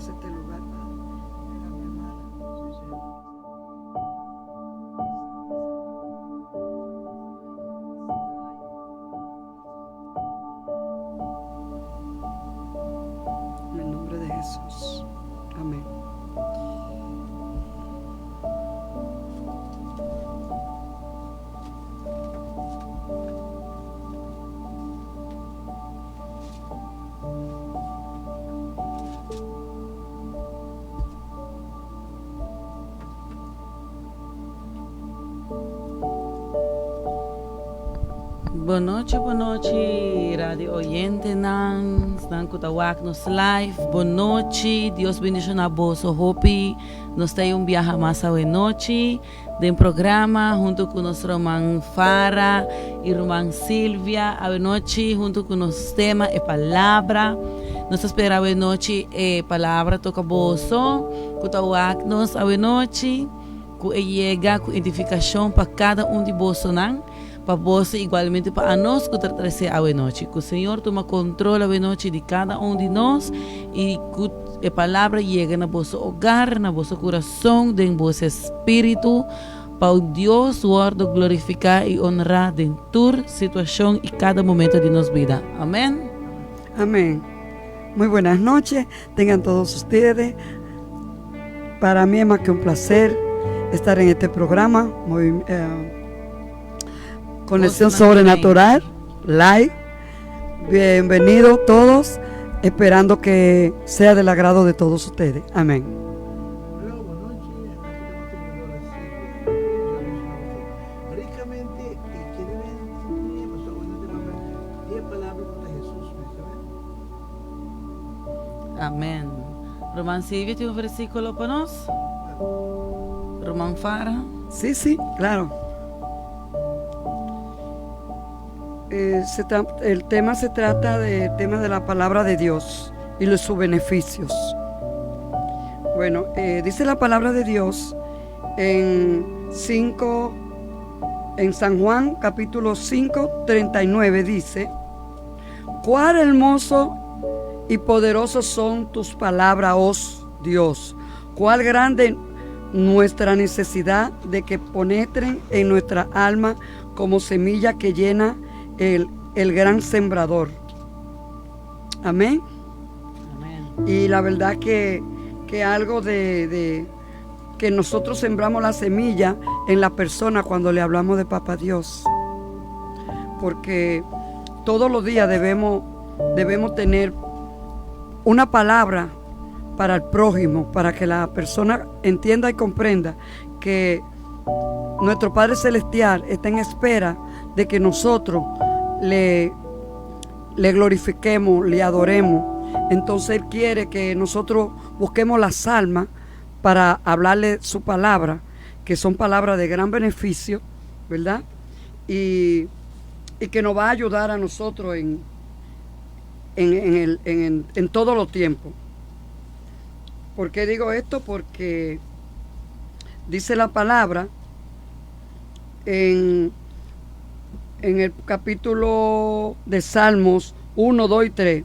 Bendice este lugar, Padre. Mira mi hermana. En el nombre de Jesús. Amén. Bon nochi, bon nochi, radio oyentenan, esnan ku ta wak nos live. Bon nochi, Dios bendiciona boso hopi. Nos ta un biaha mas awe nochi den programa hunto ku nos ruman Fara i ruman Silvia. Awe nochi hunto ku nos tema e palabra. Nos ta spera awe nochi e palabra toka boso ku ta wak nos awe nochi, ku e yega ku identifikashon pa kada un di bosonan, pa boso igualmente pa anos ku ta trese awe nochi. Ku Señor tuma kontrol awe nochi di kada un di nos i ku e palabra yega na boso hogar, na boso kurason, den boso espíritu, pa Dios wòrdu glorifiká i honrá den tur situashon i kada momento di nos bida. Amèn. Amén. Muy buenas noches, tengan todos ustedes. Para mí es más que un placer estar en este programa, Conexión Sobrenatural, live. Bienvenidos todos, esperando que sea del agrado de todos ustedes. Amén. Hola, buenas noches. Aquí estamos servidora Silvia. Dios bendiga a usted. Ricamente y quiere ver sintonía, pastor, bueno, te manda 10 palabras contra Jesús, ¿me sabe? Amén. Ruman Silvia tin un versículo pa nos? Ruman Fara? Sí, sí, claro. El tema se trata del tema de la palabra de Dios y sus beneficios. Bueno, dice la palabra de Dios en 5, en San Juan capítulo 5, 39 dice, cuán hermoso y poderoso son tus palabras, oh Dios, cuál grande nuestra necesidad de que penetren en nuestra alma como semilla que llena el gran sembrador. Amén. Amén. Y la verdad que algo de que nosotros sembramos la semilla en la persona cuando le hablamos de Papá Dios. Porque todos los días debemos tener una palabra para el prójimo, para que la persona entienda y comprenda que nuestro Padre Celestial está en espera de que nosotros le glorifiquemos, le adoremos. Entonces Él quiere que nosotros busquemos las almas para hablarle su palabra, que son palabras de gran beneficio, ¿verdad? Y que nos va a ayudar a nosotros en todos los tiempos. ¿Por qué digo esto? Porque dice la palabra en el capítulo de Salmos 1, 2 y 3.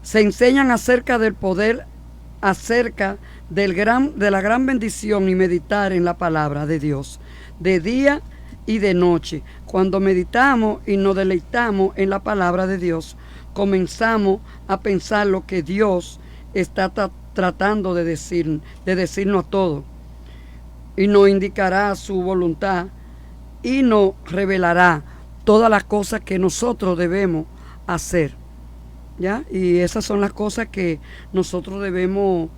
Se enseñan acerca del poder, acerca de la gran bendición y meditar en la palabra de Dios, de día y de noche. Cuando meditamos y nos deleitamos en la palabra de Dios, comenzamos a pensar lo que Dios está tratando de decirnos a todos. Y nos indicará su voluntad y nos revelará todas las cosas que nosotros debemos hacer. ¿Ya? Y esas son las cosas que nosotros debemos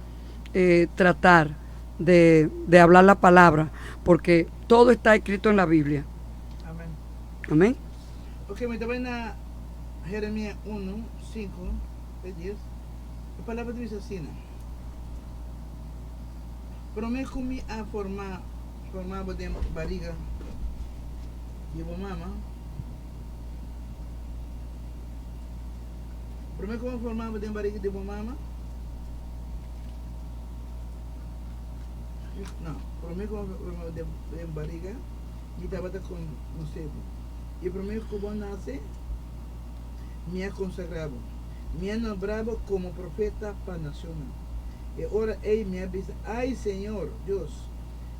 tratar de hablar la palabra, porque todo está escrito en la Biblia. Amén. Amén. Ok, mi ta na Jeremias 1, 5, 10. E palabra ta asina. Promé ku mi a forma bo den barika di bo mama. Promé ku mi a forma bo den barika di bo mama. No, promé ku mi a forma bo den barika, mi tabata konosé bo. I promé ku bo nase, mi a konsagrá bo. Mi a nombrá bo komo profeta pa nashonnan. E ora ei mi a bisa, Ai, Señor Dios,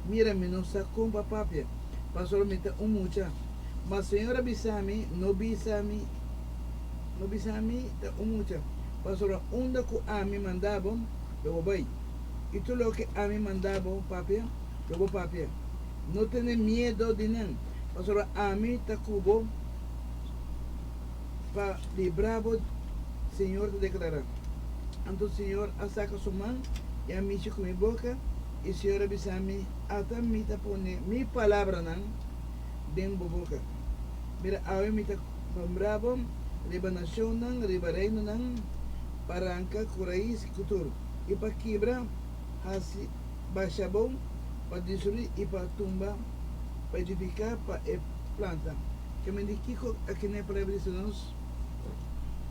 mira mi no sa kon pa papia, pasobra mi ta un mucha. Ma Señor a bisa mi, No bisa mi, no bisa mi ta un mucha, pasobra unda ku ami manda bo, lo bo bai, i tur loke ami manda bo papia, lo bo papia. No tene miedo di nan, pasobra ami ta ku bo pa libra bo, Señor ta deklará. Anto Señor a saka su man i a mishi ku mi boka, i Señor a bisa mi, Ata mi ta pone mi palabranan den bo boka. Mira, awe mi ta nombra bo riba nashonnan, riba reinonan, pa ranka ku rais i ku tur, i pa kibra, hasi basha bo, pa destruí i pa tumba, pa edifiká, pa e planta. Ke men di kiko aki na e palabra di nos?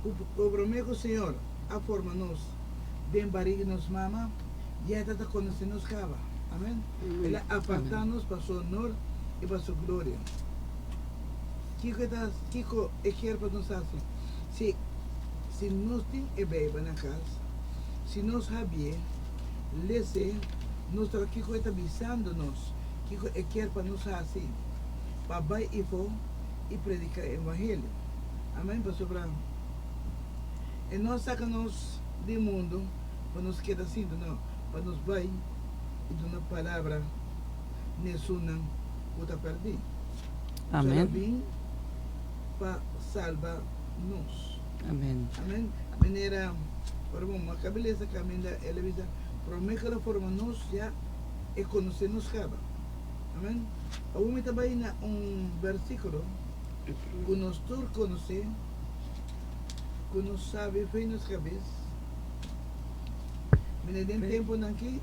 Ku promé ku Señor a forma nos den barigi nos mama, ya e ta konosé nos kaba. Amèn. El a apartá nos pa su honor i pa su gloria. Kiko e ta kiko e kier pa nos hasi? Si si nos tin e Beibel na kas, si nos habié, les'é, nos ta wak kiko e ta bisando nos, kiko e kier pa nos hasi pa bai ifo i prediká e evangelio. Amèn. Pasobra e no a saka nos di mundu pa nos keda sinta, no, pa nos bai i duna palabra na esunnan ku ta pèrdí. Amèn. El a bin pa salba nos. Amèn. Amèn. Manera ora bo maka belesa kaminda el a bisa, promé ku el a forma nos ya e konosé nos kaba. Amèn. Awor mi ta bai na un versíkulo ku nos tur konosé, ku nos sabi fo'i nos kabes. Mira den tempunan aki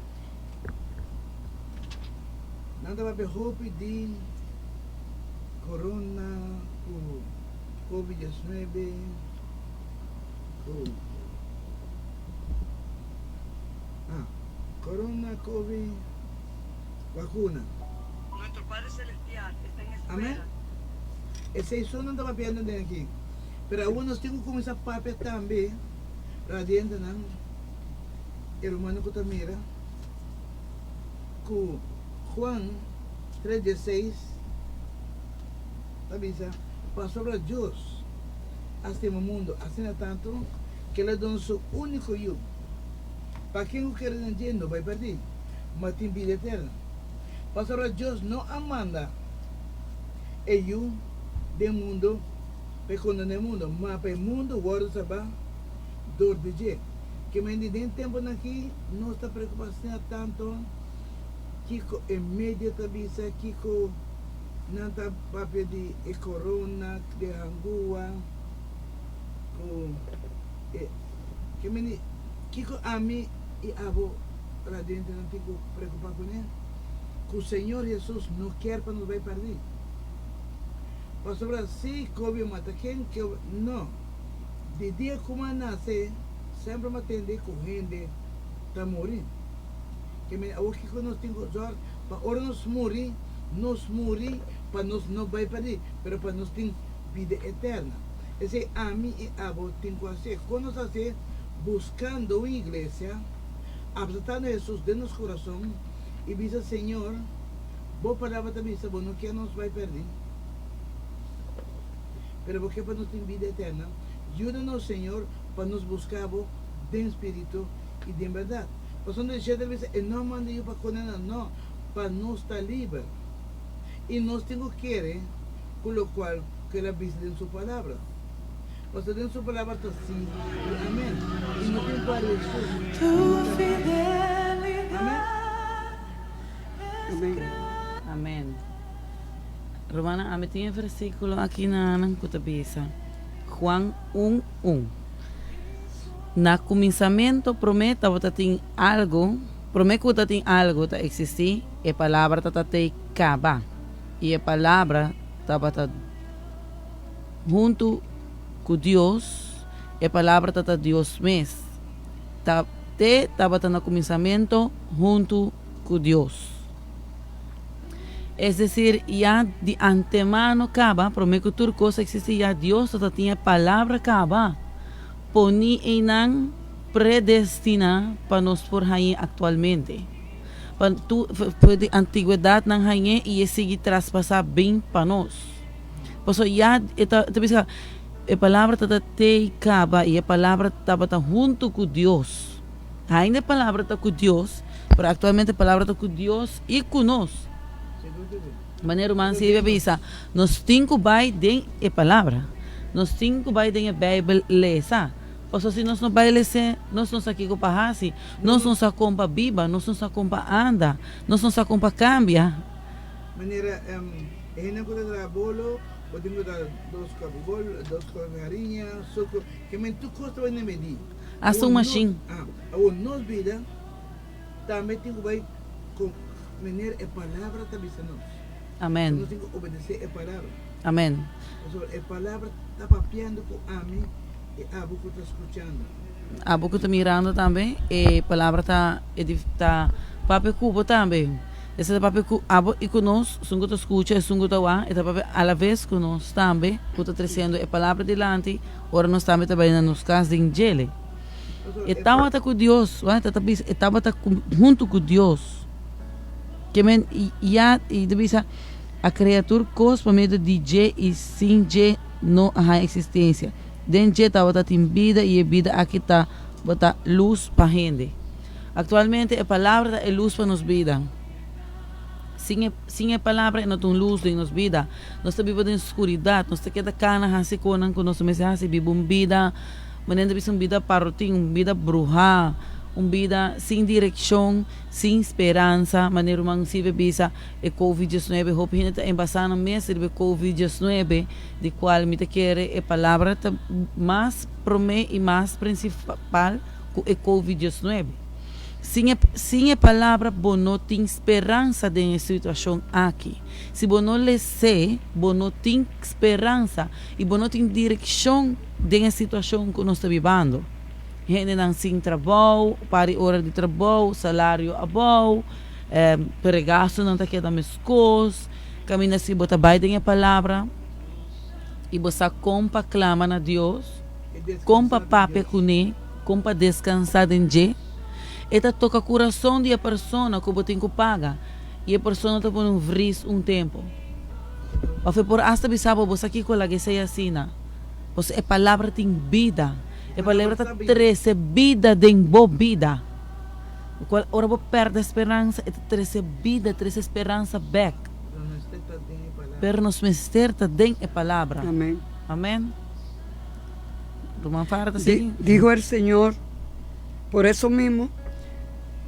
nan ta papia hopi di corona ku covid diesnuebe ku ah corona covid vacuna. Amen esei so nan ta papiando den aki pero awor nos tin ku kuminsá papia tambe radientenan e rumannan ku ta mira ku Juan tres dieseis ta bisa, Pasobra Dios a stima mundu asina tantu ku el a duna su úniko Yu, pa ken ku kere den dje no bai pèrdí, ma tin bida eterno. Pasobra Dios no a manda e Yu den mundu pa e kondená e mundu, ma pa e mundu wòrdu salbá dor di dje. Ke mende den tempunan aki nos ta preokupá asina tantu kiko e media ta bisa, kiko nan ta papia di e corona, di hangua, ku e ke mende kiko ami i abo radiantenan tin ku preokupá kuné? Ku Señor Hesus no kier pa nos bai pèrdí. Pasobra si kobi mata ken ke no. Di dia ku mi a nase, semper mi a tende ku hende ta muri. Ke mene awor kiko nos tin ku zòrg pa ora nos muri, nos muri pa nos no bai pèrdí, pero pa nos tin bida eterna. Esei ami i abo tin ku hasié. Kon nos hasié? Buskando un iglesia, apseptando Hesus den nos kurason i bisa, Señor, Bo palabra ta bisa Bo no kier nos bai pèrdí. Pero bo ke pa nos tin bida eterna? Yuda nos, Señor, pa nos buska bo den spiritu i den bèrdat. Pasobra di shete bisa, E no manda yu pa kondena, no, pa nos ta liber. I nos tin ku kere ku lokual ku el a bisa den su Palabra. Pasobra den su Palabra ta sí i amèn, i no tin variashon di ta Amèn. Amèn. Amèn. Rumannan, ami tin e versíkulo aki na nan ku ta bisa, Juan un, un. Na kuminsamentu promé tabata tin algu, promé ku ta tin algu ta eksistí, e Palabra tabata tei kaba, i e Palabra tabata huntu ku Dios, e Palabra tabata Dios mes. Ta te tabata na kuminsamentu huntu ku Dios. Es desir, ya di antemano kaba, promé ku tur kos a eksistí, ya Dios tabata tin e Palabra kaba poní einan. predestiná pa nos por hañ'é aktualmente. Pa tur for di antigwedatnan hañ'é i e sigui traspasá bin pa nos. Pasobra ya e ta ta bisa e palabra ta ta te i kaba i e palabra tabata huntu ku Dios. Ainda e palabra ta ku Dios, pero aktualmente e palabra ta ku Dios i ku nos. Manera ruman Silvia bisa, nos tin ku bai den e palabra. Nos tin ku bai den e Beibel lesa. Pasobra si nos no bai les'é, nos no sa kiko pa hasi. Nos no sa kon pa biba, nos no sa kon pa anda, nos no sa kon pa kambia. Manera e hendenan ku ta traha bolo, bo tin ku ta dos kòp di bolo, dos kòp di hariña, suku, ke men tur kos ta bai na medí. Hasta un mashin. Awor nos bida tambe tin ku bai kon manera e palabra ta bisa nos. Amen. Nos tin ku obedesé e palabra. Amen. Pasobra e palabra ta papiando ku ami i abo ku ta skuchando. Abo ku ta mirando tambe, e palabra ta ta papia ku bo tambe. Esei ta papia ku abo i ku nos, esun ku ta skucha, esun ku ta wak, e ta papia alaves ku nos tambe ku ta tresiendo e palabra dilanti ora nos tambe ta bai na nos kas den djele. E tabata ku Dios, wak, e ta bisa e tabata huntu ku Dios. Ke men ya i ta bisa a krea tur kos pa medio di dje i sin dje no a haña eksistensia. Den dje tabata tin bida i e bida aki tabata lus pa hende. Aktualmente e Palabra ta e lus pa nos bida. Sin e sin e Palabra e no ta un lus den nos bida. Nos ta biba den skuridat, nos ta keda kana hasi konan ku nos no mester hasi, biba un bida manera ta bisa un bida parotin, un bida bruhá, un bida sin direkshon, sin speransa, manera ruman Silvia bisa e covid diesnuebe hopi hende ta embasá nan mes riba e covid diesnuebe. Di cual mi ta kere e palabra ta mas prome y mas principal cu e covid diesnuebe. Sin e sin e palabra bo no tin speransa den e situacion aki. Si bo no les'e bo no tin speransa y bo no tin direccion den e situacion cu nos ta bibando. Hendenan sin trabou, par di ora di trabou, salario abou, pero e gastonan ta keda mescos. Kaminda si bo ta bai den e palabra i bo sa kon pa klama na Dios, kon pa papia kuné, kon pa deskansá den dje, e ta toka kurason di e persona ku bo tin ku paga i e persona ta pone un vris un tempu. Òf e por asta bisa bo, bo sa kiko laga esei asina. Pasobra e palabra tin bida. E palabra ta trese bida den bo bida. Cual ora bo perde speransa e ta trece bida, trece speransa bek. Pero nos mester ta den e palabra. Amen. Amen. Ruman Farah ta sigui. Dijo el Señor, por eso mismo,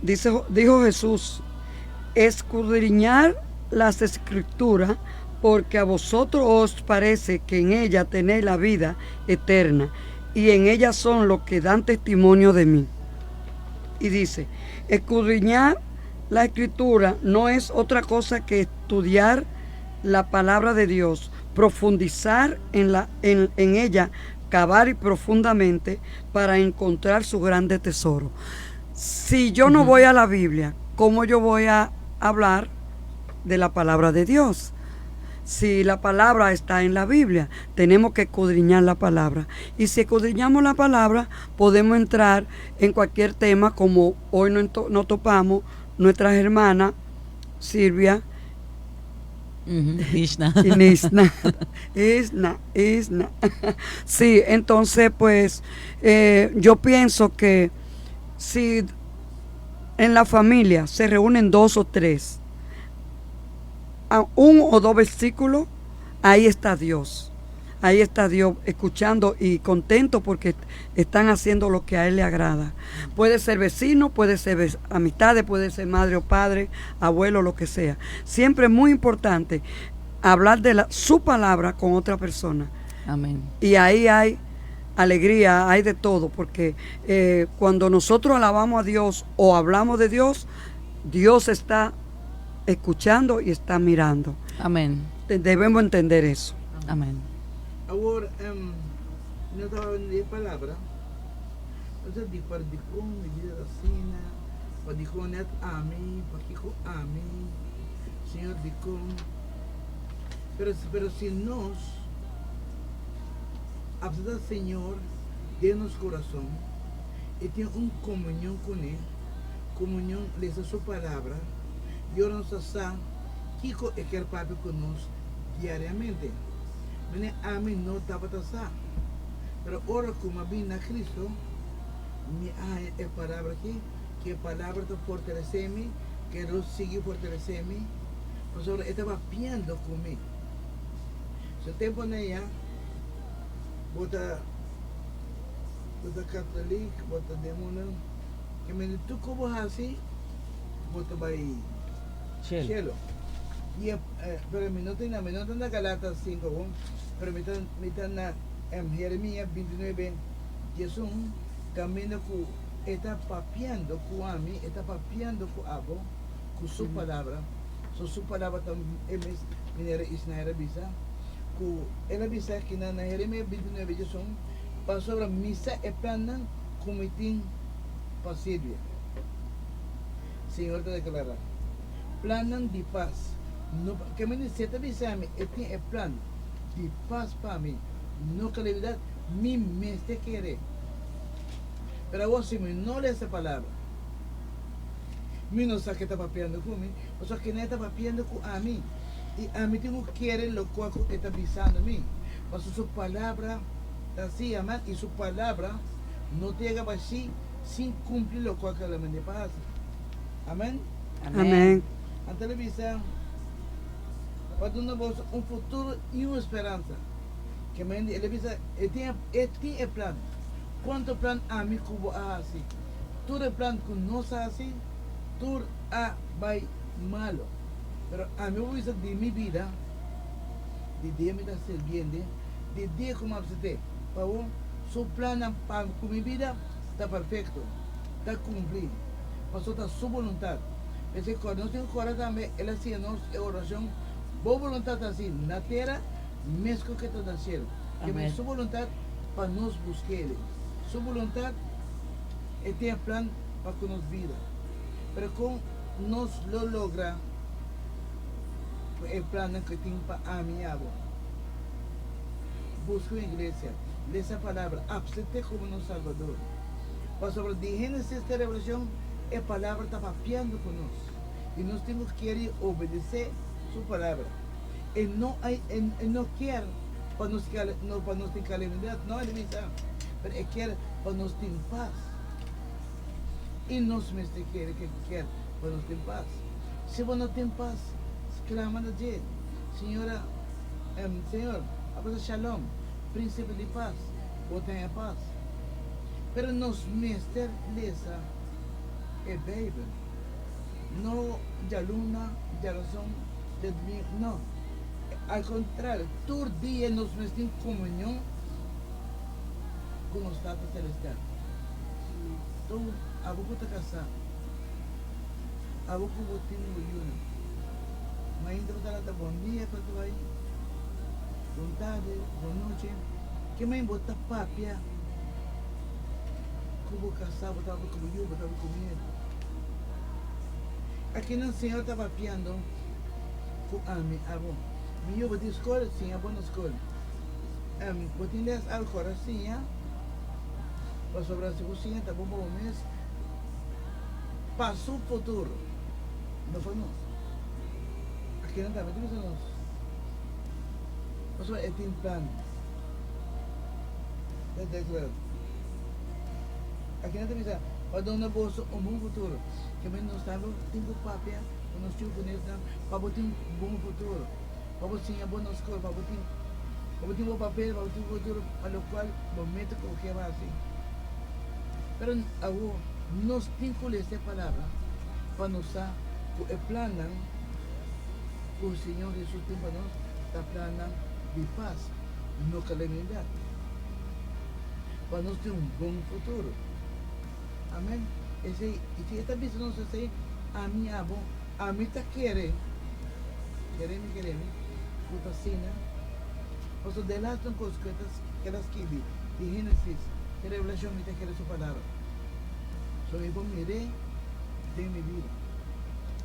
dice, dijo Jesús, escudriñar las escrituras, porque a vosotros os parece que en ella tenéis la vida eterna, y en ella son los que dan testimonio de mí. Y dice, escudriñar la escritura no es otra cosa que estudiar la palabra de Dios, profundizar en, la, en, en ella, cavar y profundamente para encontrar su grande tesoro. Si yo no voy a la Biblia, ¿cómo yo voy a hablar de la palabra de Dios? Si la palabra está en la Biblia, tenemos que escudriñar la palabra. Y si escudriñamos la palabra, podemos entrar en cualquier tema como hoy nos topamos nuestras hermanas Silvia Isna. y Nisna. Isna, Isna. Sí, entonces pues yo pienso que si en la familia se reúnen dos o tres, a un o dos versículos, ahí está Dios. Ahí está Dios escuchando y contento porque están haciendo lo que a Él le agrada. Puede ser vecino, puede ser amistades, puede ser madre o padre, abuelo, lo que sea. Siempre es muy importante hablar de su palabra con otra persona. Amén. Y ahí hay alegría, hay de todo, porque cuando nosotros alabamos a Dios o hablamos de Dios, Dios está escuchando y está mirando. Amén. Debemos entender eso. Amén. Awor, nos tabata di palabra, nos a di par dikon mi bida ta asina, pa dikon net ami, pakiko ami, Señor dikon. Pero, pero si nos acepta Señor den nos corazon. I tin un komunion kuné, komunion lesa su palabra i ora nos ta sa kiko e kier papia ku nos diariamente. Mene ami no tabata sa, pero ora ku mi a bin na Cristo, mi a haña e palabra aki, ku e palabra ta fortalesé mi, ku e lo sigui fortalesé mi, pasobra e ta papiando ku mi. So temponan ya bo ta. Bo ta katolik, bo ta demonan. Ke mende tur ku bo hasi, bo ta bai shelu. I e, pero mi no ta na, mi no ta na Galatas sinku awo, pero mi ta, mi ta na Jeremia 29, 11, kaminda ku e ta papiando ku ami, e ta papiando ku abo, ku su palabra. So su palabra ta e mes manera Isnael a bisa, ku el a bisa kinan na Jeremia 29, 11, Pasobra mi sa e plannan ku mi tin pa sirbi, Señor ta deklará, plannan di pas, no pa ke mi nesé ta bisa mi e tin e plan di pas pa mi, no kalamidat, mi mester kere. Pero awor si mi no lesa e palabra, mi no sa ke ta papiando ku mi, pasobra kende ta papiando ku ami, i ami tin ku kere lokual ku e ta bisando mi, pasobra su palabra Ta así, amen, i su palabra no ta yega bashí sin kumpli lokual ku el a mende pa hasi. Amen. Amen. Anto el a bisa, Pa duna boso un futuro i un speransa. Ke mende el a bisa, e tin e tin e plan. Kuantu plan ami ku bo a hasi? Tur e plan ku nos a hasi, tur a bai malo. Pero ami bo bisa di mi bida, di dia mi ta sirbiende, Di dia ku mi a bisit'é, pa bo, su plannan pa ku mi bida ta perfekto, ta kumplí, pasobra ta su boluntat. P'esei kòrda, nos tin ku kòrda tambe el a siña nos e orashon, Bo boluntat ta hasi na tera meskos ku e ta na shelu. Ke men su boluntat pa nos busk'é. Su boluntat, e tin e plan pa ku nos bida. Pero kon nos lo logra ku e plannan ku e tin pa ami i abo? Buska un iglesia, lesa palabra, apsept'é komo nos Salbador. Pasobra di Génesis te Revelashon e palabra ta papiando ku nos, i nos tin ku kier i obedesé su palabra. E no a e no kier pa nos no pa nos tin kalamidat, no, el a bisa, pero e kier pa nos tin pas. I nos mester kere ku e kier pa nos tin pas. Si bo no tin pas, sklama na dje, Señora, Señor, a pasa shalom, Príncipe di Paz, bo ta haña pas. Pero nos mester lesa e Bijbel, no djaluna, djarason, djadumingu, no. Al contrario, tur dia nos mester tin comunion cu nos Tata Celestial. Tur abo cu ta casá, abo cu bo tin bo yunan. Mainta bo ta lanta bon dia pa ta bai bon tardi, bon nochi. Ke main bo ta papia ku bo kasá, bo ta papia ku bo yu, bo ta papia ku nietu. Akinan Señor ta papiando ku ami, abo. Mi yu, bo tin skol? Siña bo na skol. Bo tin les alkora? Siña. Pasobra si bo siña ta bon pa bo mes, pa su futuro. No pa nos. Akinan tambe ta bisa nos. Pasobra e tin plan. Ta declara. Akinan ta bisa, pa duna boso un bon futuro. Ke men nos tambe tin ku papia ku nos yu ku nesnan pa bo tin bon futuro. Pa bo siña bo na skol, pa bo tin pa bo tin bo papel, pa bo tin bo futuro pa lokual bo meta ku bo kier hasi. Pero awor nos tin ku lesa e palabra pa nos sa ku e plannan ku Señor Hesus tin pa nos ta plannan di pas, no kalamidat, pa nos tin un bon futuro. Amen. Esei, i si e ta bisa nos esei, ami abo, ami ta kere, kere mi, kere mi, ku ta asina. Pasobra delaster un kos ku e ta keda skibi di Génesis te Revelashon mi ta kere su palabra. So mi por mir'é den mi bida.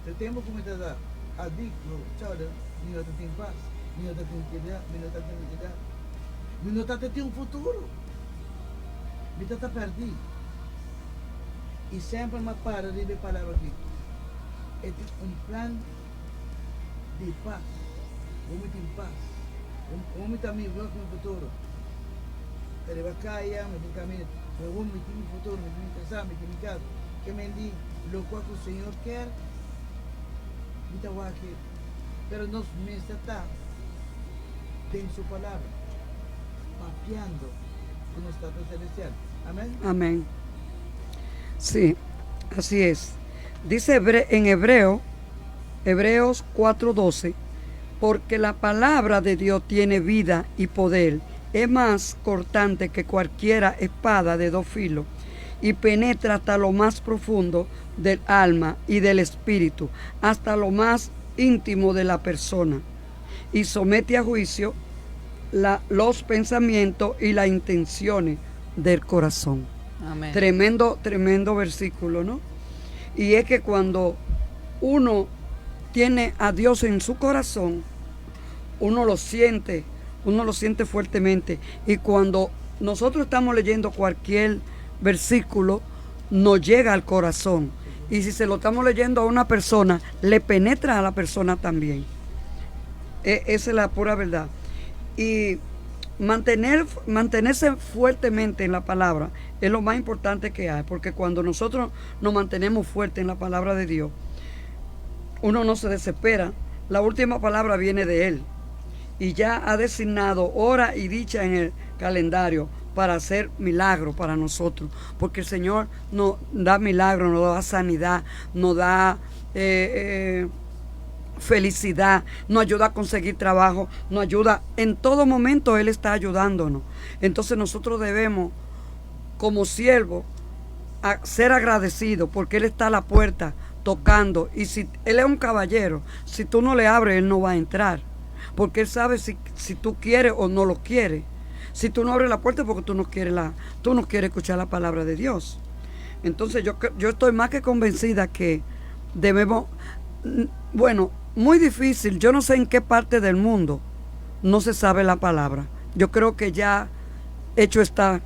Te tempu ku mi ta ta adikto, chòrda, mi no ta tin pas, mi no ta tin trankilidat, mi no ta tin trankilidat. Mi no ta ta tin un futuro. Mi ta ta pèrdí. I semper m'a para riba e palabra aki. E tin un plan di pas. Bo mi tin pas. Bo mi ta mi wak mi futuro. Ta riba kaya, mi tin kaminda. Pero bo mi tin mi futuro, mi tin mi kasá, mi tin mi kas. Ke men di lokua ku Señor kier, mi ta wak e. Pero nos mester ta den su palabra, papiando ku nos Tata Selestial. Amen. Amen. Sí, así es. Dice en Hebreo, Hebreos 4:12, porque la palabra de Dios tiene vida y poder, es más cortante que cualquiera espada de dos filos y penetra hasta lo más profundo del alma y del espíritu, hasta lo más íntimo de la persona, y somete a juicio los pensamientos y las intenciones del corazón. Amén. Tremendo, tremendo versículo, ¿no? Y es que cuando uno tiene a Dios en su corazón, uno lo siente, uno lo siente fuertemente. Y cuando nosotros estamos leyendo cualquier versículo, nos llega al corazón. Y si se lo estamos leyendo a una persona, le penetra a la persona también. Esa es la pura verdad. Y mantenerse fuertemente en la palabra es lo más importante que hay, porque cuando nosotros nos mantenemos fuertes en la palabra de Dios, uno no se desespera. La última palabra viene de Él. Y ya ha designado hora y dicha en el calendario para hacer milagro para nosotros, porque el Señor nos da milagro, nos da sanidad, nos da felicidad, nos ayuda a conseguir trabajo, nos ayuda en todo momento, Él está ayudándonos. Entonces nosotros debemos, como siervos, ser agradecidos, porque Él está a la puerta tocando, y si Él es un caballero, si tú no le abres, Él no va a entrar, porque Él sabe si tú quieres o no lo quieres. Si tú no abres la puerta es porque tú no quieres escuchar la palabra de Dios. Entonces yo estoy más que convencida que debemos, bueno, muy difícil, yo no sé en qué parte del mundo no se sabe la palabra. Yo creo que ya hecho está,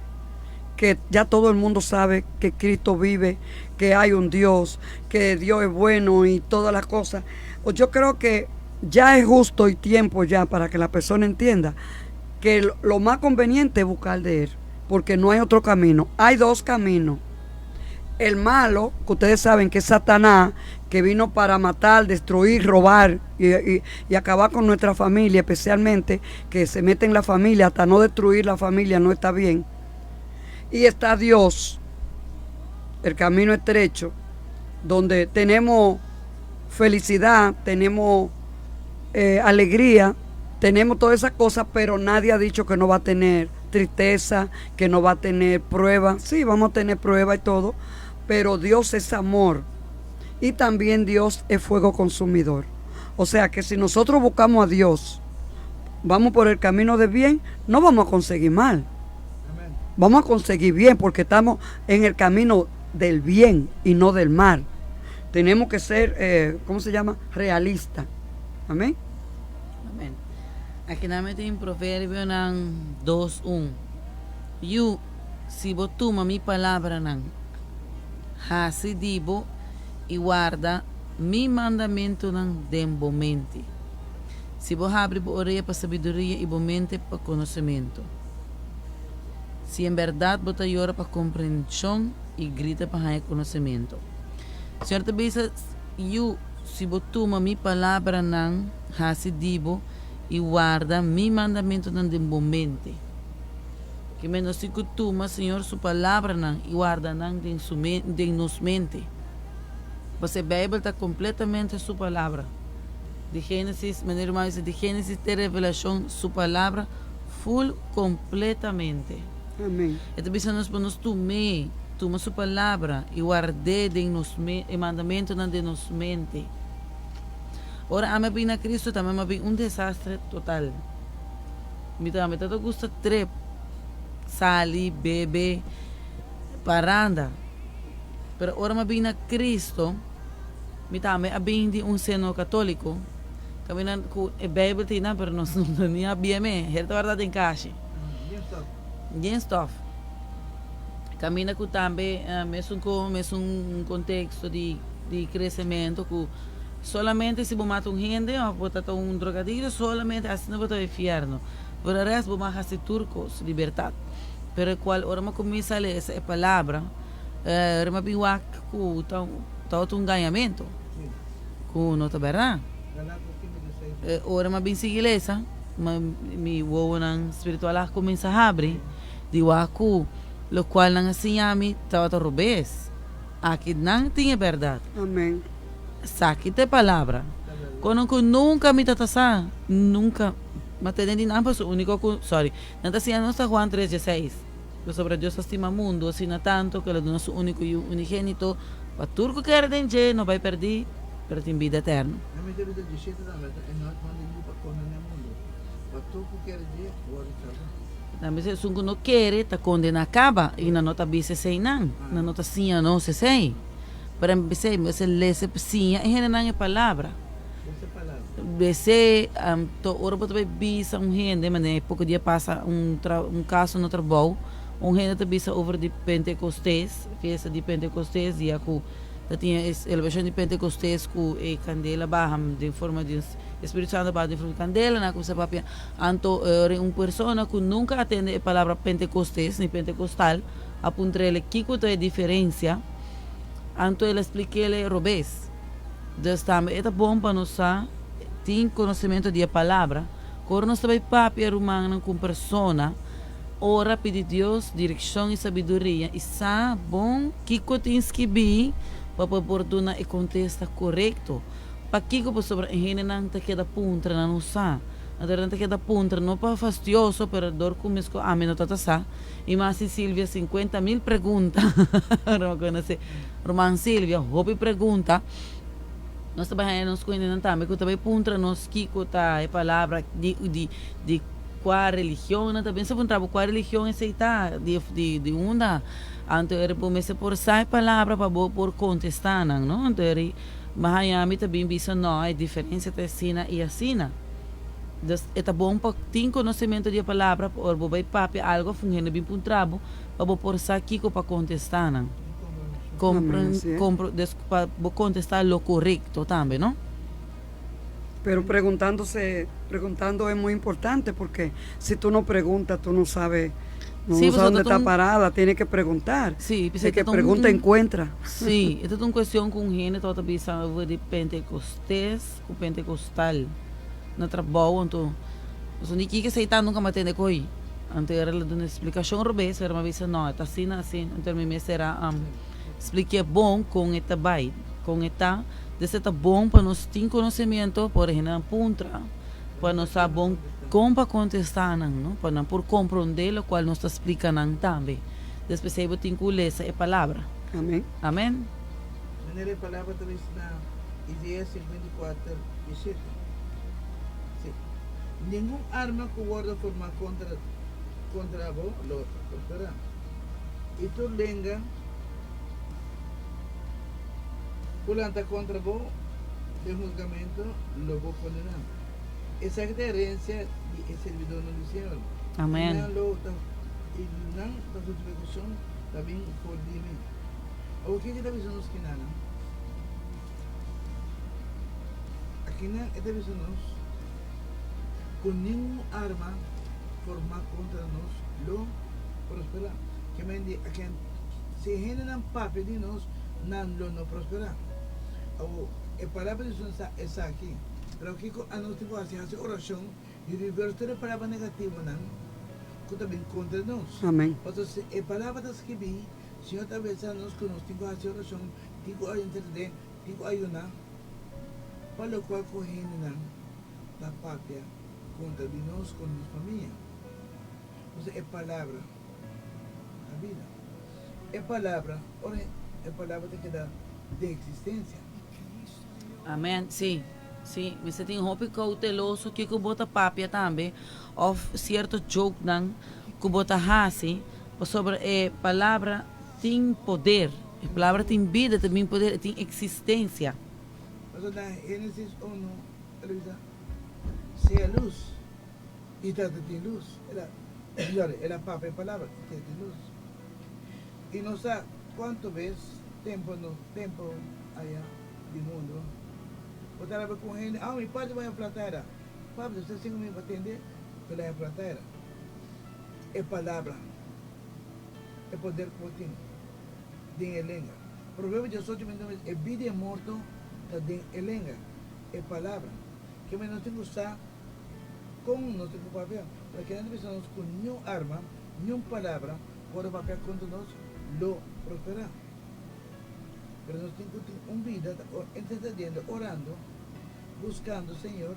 que ya todo el mundo sabe que Cristo vive, que hay un Dios, que Dios es bueno y todas las cosas. Yo creo que ya es justo y tiempo ya para que la persona entienda que lo más conveniente es buscar de Él, porque no hay otro camino. Hay dos caminos. El malo, que ustedes saben que es Satanás, que vino para matar, destruir, robar y acabar con nuestra familia, especialmente que se mete en la familia, hasta no destruir la familia no está bien. Y está Dios, el camino estrecho, donde tenemos felicidad, tenemos alegría, tenemos todas esas cosas, pero nadie ha dicho que no va a tener tristeza, que no va a tener prueba. Sí, vamos a tener prueba y todo, pero Dios es amor y también Dios es fuego consumidor. O sea que si nosotros buscamos a Dios, vamos por el camino de bien, no vamos a conseguir mal. Amén. Vamos a conseguir bien porque estamos en el camino del bien y no del mal. Tenemos que ser, ¿cómo se llama? Realista. Amén. Amén. Aki nan tin Proverbionan 2:1. Yu, si bo tuma mi palabranan, hasi di bo i warda mi mandamentunan den bo mente. Si bo habri bo orea pa sabiduria i bo mente pa konosementu. Si en bèrdat bo ta yora pa komprenshon i grita pa haña konosementu. Señor ta bisa, yu, si bo tuma mi palabranan, hasi di bo i warda mi mandamentunan den bo mente. Ke men nos tin ku tuma Señor su palabranan i warda nan den su den nos mente. Pasobra e Bijbel ta kompletamente su palabra. Di Génesis, manera ruman bisa, di Génesis te Revelashon, su palabra full kompletamente. Amén. E ta bisa nos pa nos tum'é, tuma su palabra i ward'é den nos e mandamentunan den nos mente. Ora ami a bin na Cristo tambe mi a bin un desastre total. Mi tambe ta gusta trip, sali, bebe, paranda. Pero ora mi a bin na Cristo, mi tambe a bin di un seno católico. Caminda cu e Bijbel ta einan, pero nos no ni a bieme. Her ta warda den kashi. Gen stof. Kaminda ku tambe mesun ku mesun konteksto di di kresementu ku solamente si bo mata un hende òf bo ta ta un drogadikto solamente asina bo ta bai fièrnu. Por e rèst bo mag hasi tur kos, libertat. Pero e kual ora mi a kuminsá lesa e palabra ora mi a bin wak ku ta tabata un gañamentu ku no ta bèrdat. Ora mi a bin sigui lesa mi wowonan spiritual a kuminsá habri. Di wak ku lokual nan a siña mi tabata robes. Aki nan tin e bèrdat. Amen. Esaki ta e palabra. Kono ku nunka mi ta ta sa, nunka mi a tende di nan pasobra uniko ku, sorry, nan ta siña nos ta Juan tres dieseis, pasobra Dios a stima mundu asina tantu ku el a duna su uniko Yu unigenito pa tur ku kere den dje no bai pèrdí, pero tin bida eterno. Na mi ta bisa dishete tambe ta e no a manda Yu pa kondená mundu, pa tur ku kere dje wòrdu salbá. Nan bisa esun ku no kere ta kondená kaba i nan no ta bisa esei nan, nan no ta siña nos esei. Pero nan bisa mester lesa siña e hendenan e palabra. Bese to ora bo ta bai bisa un hende manera poko dia pasa un un kaso na trabou un hende ta bisa over di pentekostes fiesta di pentekostes dia ku ta tin e selebrashon di pentekostes ku e kandela baha den forma di e spiritu santu baha den forma di kandela nan a kuminsá papia. Anto ora un persona ku nunka a tende e palabra Pentekostes ni Pentekostal a puntr'el kiko ta e diferensia, anto el a splik'el e robes. Dus tambe e ta bon pa nos sa tin konosementu di e palabra, ku ora nos ta bai papia rumannan ku un persona, ora pidi Dios direkshon i sabiduria i sa bon kiko tin skibí pa bo por duna e kontesta korekto. Pakiko? Pasobra e hendenan ta keda puntra nan no sa. Anto nan ta keda puntra, no pa fastioso, pero dor ku mes ku ami no ta ta sa. I mas si Silvia 50.000 pregunta. Ora mi konosé ruman Silvia, hopi pregunta. Nos ta bai haña nos ku hendenan tambe ku ta bai puntra nos kiko ta e palabra di di di kua religion nan ta bin. Sa puntra bo kua religion esei ta, di di di unda. Anto eri bo mester por sa e palabra pa bo por kontestá nan, no? Anto eri. Ma haña mi ta bin bisa no, e diferencia ta asina y asina. Dus e ta bon pa tin conocemento di e palabra pa ora bo bay papia algo of un hende bin puntra bo pa bo por sa kico pa contesta nan. Amén, así es. Dus pa bo contesta lo corecto tambe, no? Pero preguntándose, preguntando es muy importante porque si tú no preguntas, tú no sabes, no, Sí, no sabes pasobra dónde ta está un parada, tienes que preguntar. Sí, El p'esei que ta un pregunta encuentra. Sí, e ta un cuestion cu un hende tabata bisa over di Pentecostes cu Pentecostal na trabou, anto pasobra ni kiko esei ta nunca mi a tende coy. Anto era la duna explicacion robes, pero mi a bisa no, e ta asina asina, anto mi mester a spliké bon con e ta bay, con e ta. Dese ta bon pa nos tin conocimiento, por hendenan puntra, pa nos sa bon con pa contesta nan, no? Pa nan por compronde locual nos ta splica nan tambe. Despues ei bo tin cu lesa e palabra. Amen. Amen. Manera e palabra ta bisa na Isaías 54, 17. Sí. Ningun arma cu wordo forma contra contra bo lo prospera, y tur lenga Ku lanta kontra bo den husgamentu, lo bo kondená. Esaki ta herensia di e sirbidónan di Señor, i Amèn. nan lo ta i nan ta hustifikashon ta bin for di mi. Awor kiko ta bisa nos kinanan? Akinan e ta bisa nos ku ningun arma formá kontra nos lo prosperá. Ke men di aken si hendenan papia di nos, nan lo no prosperá. Awor, e palabra di Dios sa esaki. Pero kiko anos tin ku hasi? Hasi orashon i reverse tur e palabra negativonan ku ta bin kontra nos. Amen. Pasobra si e palabra ta skibí, Señor ta avisa nos ku nos tin ku hasi orashon, tin ku intersedé, tin ku ayuná pa lokual ku hendenan ta papia kontra di nos, kontra nos famia. Pasobra e palabra ta bida. E palabra, ora e palabra ta keda den existencia. Amen, si, si, mester tin hopi cauteloso kico bo ta papia tambe of cierto jokenan cu bo ta haci, pasobra e palabra tin poder, e palabra tin bida, ta bin poder, e tin existencia. Pasobra na Genesis uno el a bisa, Sea luz, y ta tin luz. El a, sorry, el a papia e palabra y ta tin luz. I nos sa kuantu bes tempu no tempu aya di mundu bo ta rabia ku un hende, ah mi parti bai aflataera, papia ta sin mi pa tende ku el a aflataera. E palabra, e poder ku bo tin den e lenga. Proverbio diesocho 29 bisa, e bida i e morto ta den e lenga, e palabra. Ke men nos tin ku sa kon nos tin ku papia, pero kinan ta bisa nos ku niun arma, niun palabra Ora papia kontra nos lo prosperá. Pero nos tin ku tin un bida ta intercediendo, orando, buskando Señor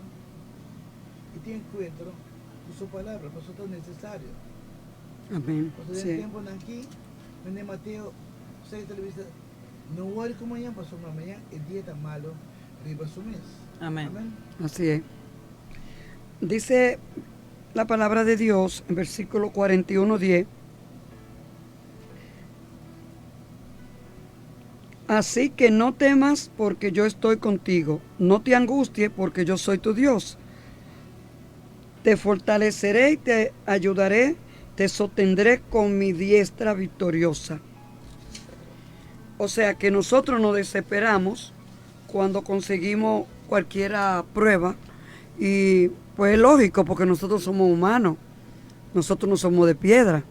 i tin enkuentro ku Su Palabra, pasobra ta nesesario. Amén. Pasobra den Sí. temponan aki, mende Mateo seis ta bisa, No wòri ku mañan, pasobra mañan e dia ta malo riba su mes. Amén. Amén. Así es. Dice la palabra de Dios en versículo 41, 10. Así que no temas porque yo estoy contigo, no te angusties porque yo soy tu Dios. Te fortaleceré y te ayudaré, te sostendré con mi diestra victoriosa. O sea que nosotros nos desesperamos cuando conseguimos cualquier prueba y pues es lógico porque nosotros somos humanos, nosotros no somos de piedra.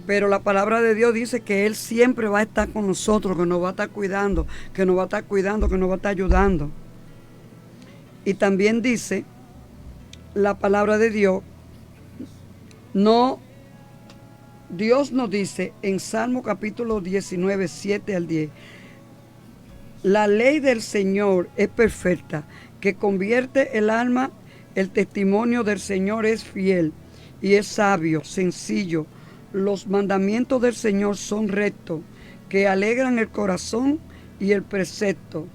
Pero la palabra de Dios dice que Él siempre va a estar con nosotros, que nos va a estar cuidando, que nos va a estar cuidando, que nos va a estar ayudando. Y también dice la palabra de Dios, no, Dios nos dice en Salmo capítulo 19, 7 al 10, la ley del Señor es perfecta, que convierte el alma, el testimonio del Señor es fiel y es sabio, sencillo. Los mandamientos del Señor son rectos, que alegran el corazón, y el precepto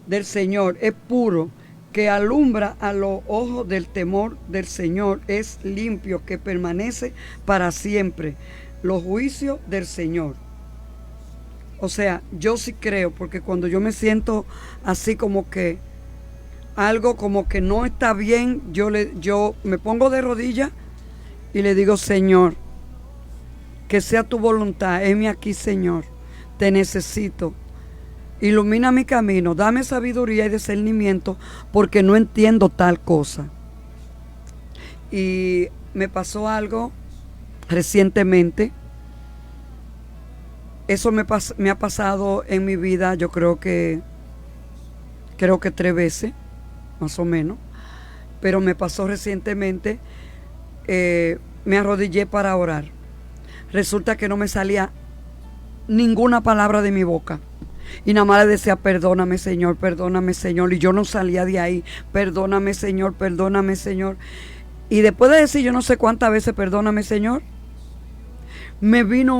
del Señor es puro, que alumbra a los ojos del temor del Señor, es limpio, que permanece para siempre. Los juicios del Señor. O sea, yo sí creo, porque cuando yo me siento así como que algo como que no está bien, yo me pongo de rodillas y le digo, Señor, que sea tu voluntad, heme aquí, Señor, te necesito. Ilumina mi camino, dame sabiduría y discernimiento, porque no entiendo tal cosa. Y me pasó algo recientemente. Eso me ha pasado en mi vida, yo creo que 3 veces, más o menos. Pero me pasó recientemente, me arrodillé para orar. Resulta que no me salía ninguna palabra de mi boca. Y nada más le decía, perdóname, Señor, perdóname, Señor. Y yo no salía de ahí, perdóname, Señor, perdóname, Señor. Y después de decir yo no sé cuántas veces, perdóname, Señor, me vino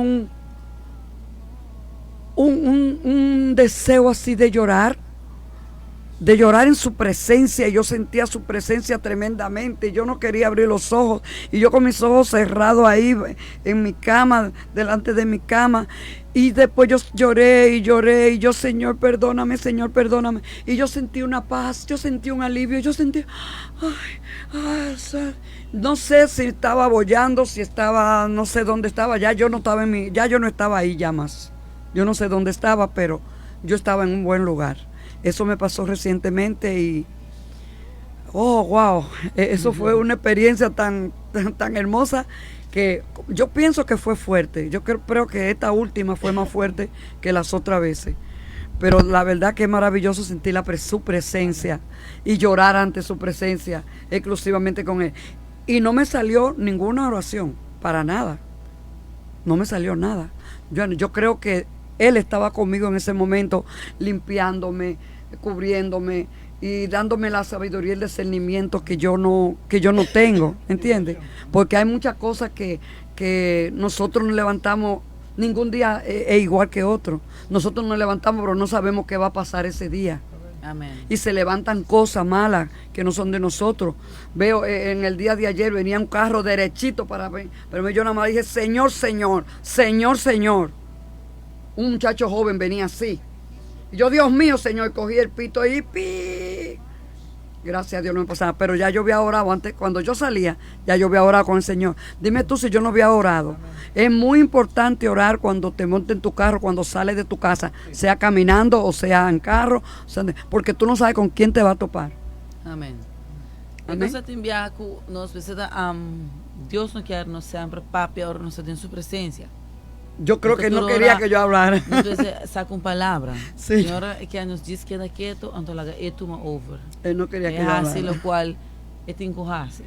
un deseo así de llorar, de llorar en su presencia. Yo sentía su presencia tremendamente. Yo no quería abrir los ojos. Y yo con mis ojos cerrados ahí en mi cama, delante de mi cama. Y después yo lloré y lloré. Y yo, Señor, perdóname, Señor, perdóname. Y yo sentí una paz, yo sentí un alivio. Yo sentí, ay, ay, no sé si estaba boyando, si estaba, no sé dónde estaba. Ya yo no estaba en mi, ya yo no estaba ahí ya más. Yo no sé dónde estaba, pero yo estaba en un buen lugar. Eso me pasó recientemente y, oh, wow, eso fue una experiencia tan, tan, tan hermosa que yo pienso que fue fuerte. Yo creo que esta última fue más fuerte que las otras veces. Pero la verdad que es maravilloso sentir su presencia y llorar ante su presencia exclusivamente con él. Y no me salió ninguna oración, para nada. No me salió nada. Yo creo que él estaba conmigo en ese momento, limpiándome, cubriéndome y dándome la sabiduría y el discernimiento que yo no tengo, ¿entiendes? Porque hay muchas cosas que nosotros nos levantamos, ningún día es igual que otro. Nosotros nos levantamos, pero no sabemos qué va a pasar ese día. Amén. Y se levantan cosas malas que no son de nosotros. Veo, en el día de ayer venía un carro derechito para mí, pero yo nada más dije, Señor, Señor, Señor, Señor. Un muchacho joven venía así. Y yo, Dios mío, Señor, cogí el pito y pi. Gracias a Dios no me pasaba. Pero ya yo había orado antes, cuando yo salía, ya yo había orado con el Señor. Dime tú si yo no había orado. Es muy importante orar cuando te montes en tu carro, cuando sales de tu casa, sea caminando o sea en carro, o sea, porque tú no sabes con quién te va a topar. Amén. Amén. Entonces tin biaha ku nos mester ta um, Dios no kier nos semper papia ora nos ta den su presencia. Yo creo Porque que no tur quería ora que yo hablara. Nos mester saca un palabra. Sí. Señor e kier nos djis keda keto anto laga e tuma over. Él no quería E que yo hasi hablara. locual e tin cu hasi.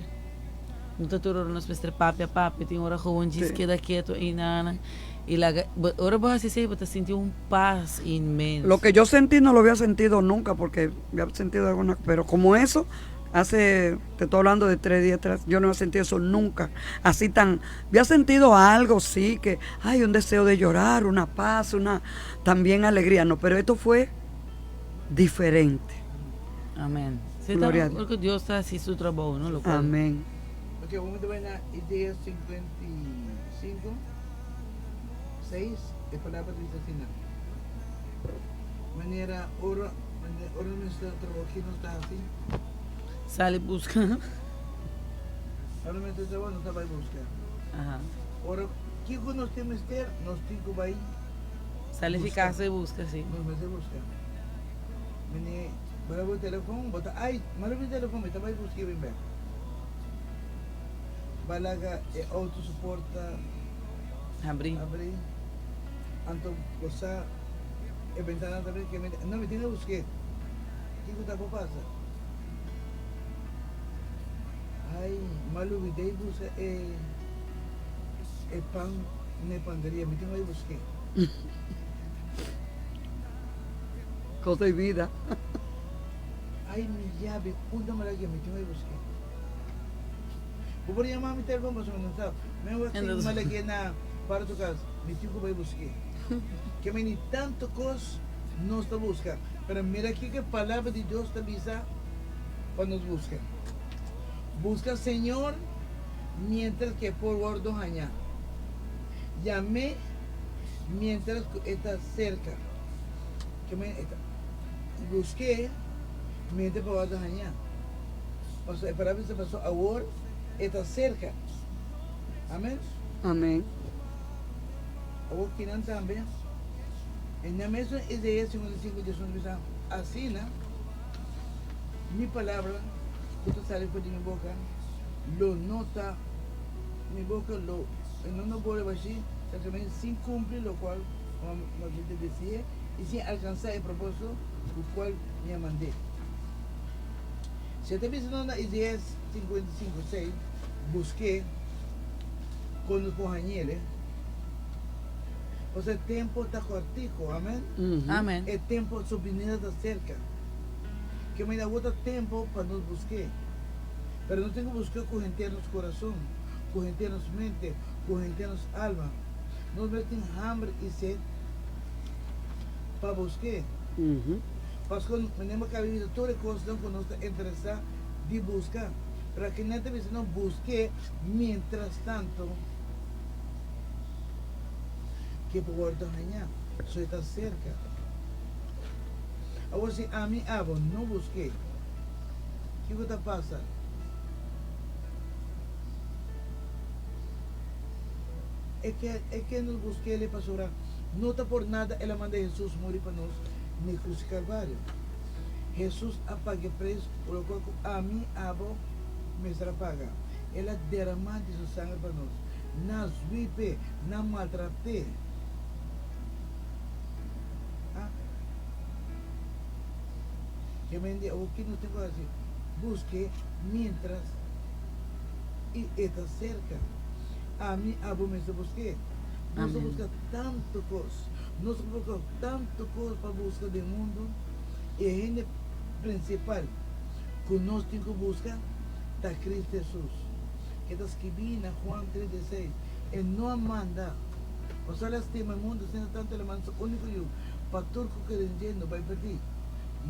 No ta tur ora nos mester papia papia, tin ora gewoon djis Sí. keda keto einan y laga, bo ora bo hasi esey bo ta sinti un paz inmenso. Lo que yo sentí no lo había sentido nunca porque había sentido alguna, pero como eso, hace, te estoy hablando de 3 días atrás, yo no había sentido eso nunca, así tan, había sentido algo, sí, que hay un deseo de llorar, una paz, una también alegría, no, pero esto fue diferente. Amén. Sí, Gloria a ta, Dios. porque Dios ta haci su trabou, no? Locual. Amén. Ok, vamos a ver na Isaías 55, 6, e palabra dice así, na. Manera ora, manera ora nuestro trabajo aquí no está así. Sali busca. Ora nuestro trabajo no está para buscar. Aha. Ora, kiko nos tin mester, nos tin ku bai Sali fi busca. casa y busca, sí. Nos mester busca. Mene, bala bo telefon, bo ta, ay, mala mi telefon, mi ta bai busca y bin bek. Balaga e auto su porta Habri. Habri. Anto bo sa e bentana ta habri, ke mi, no, mi tin ke busk'é. Kiko ta por pasa? Ay, m'a lubid'é buska e e pan n'e panderia, mi tin bai busk'é. Cosa di vida. Ay, mi yabi, unda m'a laga, mi tin bai busk'é. Bo por yama mi telefon pasobra mi no sa. Mi wak si m'a lag'é na para su kas, mi tin ku bai busk'é. Ke meni tantu kos nos ta buska, pero mira kiko e Palabra di Dios ta bisa pa nos buska. Buska Señor mientras ku e por wòrdu hañá. Yam'é mientras ku e ta serka. Ke meni e ta busk'é mientras e por wòrdu hañá. Pasobra e Palabra bisa pasobra awor e ta serka. Amen. Amen. Awor kinan tambe, e na mesun Isaías 55, 11 bisa, Asina mi palabra ku ta sali for di mi boka lo no ta, mi boka lo e no no bole bashí, serkamente sin kumpli lokual ku mi ta desi'é i sin alkansá e propósito ku kual mi a mand'é. Si e ta bisa nos na Isaías 55, 6, Busk'é kon nos por hañ'el. Pasobra e tempo ta kortico, amen. Amen. E tempo su binida ta cerca. Ke manera awor ta tempo pa nos busk'é. Pero nos tin ku busk'é ku henter nos kurason, ku henter nos mente, ku henter nos alma. Nos mester tin hamber i sed pa busk'é. Pasobra manera bo kaba di bisa tur e kosnan ku nos ta interesá di buska. Pero akinan ta bisa nos busk'é mientras tanto. Ke por wòrdu hañá, so e ta serka. Awor si ami abo no busk'é, kiko ta pasa? E ke e ke nos busk'é pasobra no ta por nada el a manda Hesus muri pa nos n'e krus di Kalvario. Hesus a paga e preis por lokual ku ami abo mester a paga. El a deramá di su sanger pa nos. Na zwip'é, na maltrat'é. Ah. Ke men di awor ki nos tin ku hasi? Busk'é miéntras i e ta serka. Ami, abo mester busk'é. Nos ta buska tantu kos. Nos ta buska tantu kos pa buska den mundu i e hende prinsipal ku nos tin ku buska ta Kristu Hesus. Ke ta skibí na Juan 3:16, E no a manda, pasobra el a stima e mundu asina tantu el a manda su úniko Yu, pa tur ku kere den dje no bai pèrdí,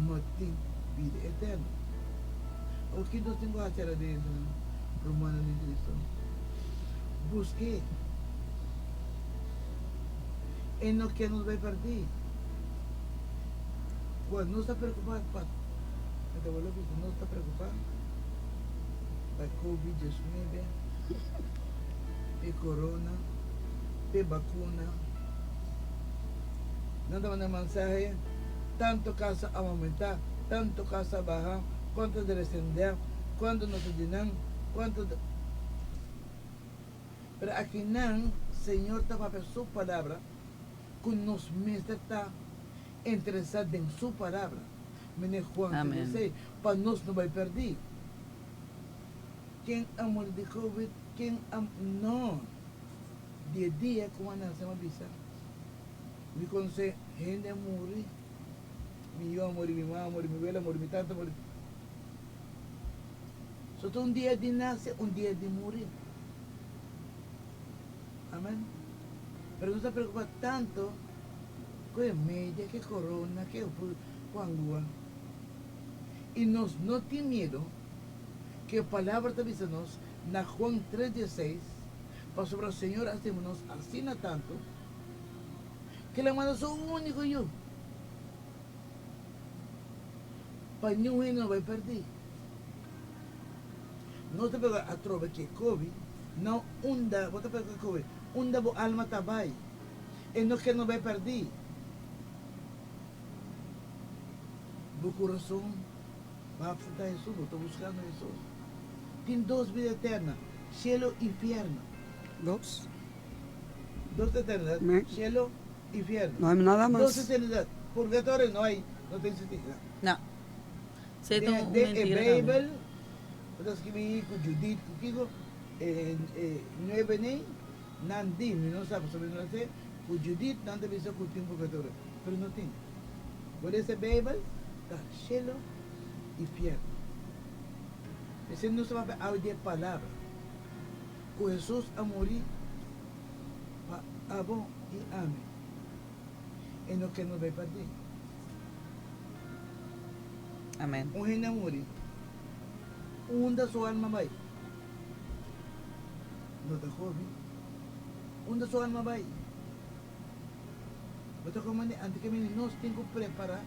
ma tin bida eterno. Awor ki nos tin ku hasi aradentenan, rumannan den Kristu? Busk'é. E no ke nos bai pèrdí. Kua nos ta preokupá pa. Mi ta bolbe bisa, nos ta preocupa pa Covid 19, p'e corona, p'e vacuna. Nan ta manda mensahe, tanto caso a aumenta, tanto caso a baha, cuanto ta descende, cuanto no ta di nan, cuanto ta. Pero akinan Señor ta papia Su palabra cu nos mester ta interesa den Su palabra. Mene Juan ta Amen. bis'ey, pa nos no bay perdi. Ken a muri di covid, ken a. No! Di e dia cu a nace m'a bisa, mi conoce hende a muri, mi yu a muri, mi mama a muri, mi wela a muri, mi tata a muri. So ta un dia di nace, un dia di muri. Amen. Pero nos ta preocupa tanto cu e media, cu e corona, cu e huangua. Y nos no tin miedo cu e palabra ta bisa nos na Juan tres dieseis, pasobra Señor a stima nos asina tanto, cu El a manda Su unico Yu, pa niun hende no bay perdi. No ta pega atrobe ke kobi, no unda bo ta pega ke kobi, unda bo alma ta bai, e no ke no bai pèrdí. Bo kurason ba apsentá Hesus, bo ta buskando Hesus. Tin dos bida eterna, shelu i fièrnu. Dos. Dos eternidat, shelu i fièrnu. No hay nada mas. Dos eternidat, purgatorio no hay, no ta existí. No. Esei ta un Den e mentira tambe. Beibel bo ta skibi ku Judit ku kiko e nuebe nei nan di mi no sa pasobra mi no la se ku Judit nan ta bisa ku tin purgatorio pero no tin bo lesa e Beibel ta shelo i fierno esei nos ta papia awe di e palabra ku Hesus a muri pa abo i ami e no ke nos bai pardí. Amen. Un hende a muri, unda su alma bai? No ta hopi. Unda su alma bai? Bo ta komprende? Antes ke bini nos tin ku prepara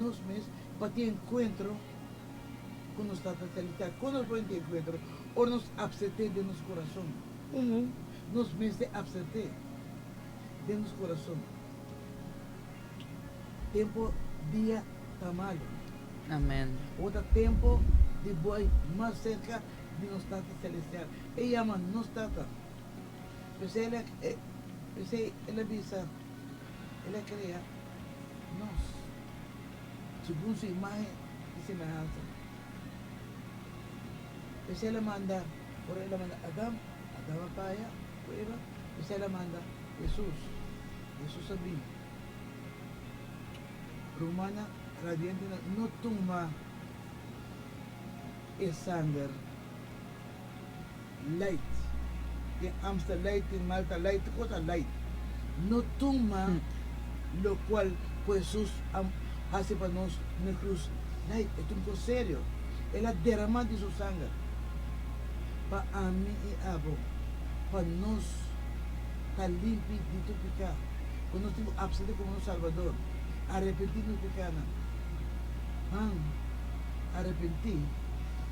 nos mes pa tin enkuentro ku nos Tata Selestial. Kon nos por tin enkuentro? Ora nos apsept'é den nos kurason. Nos mester apsept'é den nos kurason. Tempo dia ta malo. Amen. Bo ta tempo di boy mas cerca di nos Tata Celestial. E yama nos Tata. P'esei el a p'esei el a bisa, el a crea nos segun su imagen y semehansa. P'esei el a manda, ora el a manda Adam, Adam a faya cu Eva, p'esei el a manda Jesus. Jesus a bin. Rumannan radiantenan no tuma e sanger light. Tin Amstel light, tin Malta light, tur cosa light. No tuma locual cu Jesus a haci pa nos na cruz light. E ta un cos serio. El a derama di su sanger pa ami i abo, pa nos ta limpi di tur piká, ku nos tin ku apsept'é komo nos Salbador, arepentí nos pikánan, ban arepentí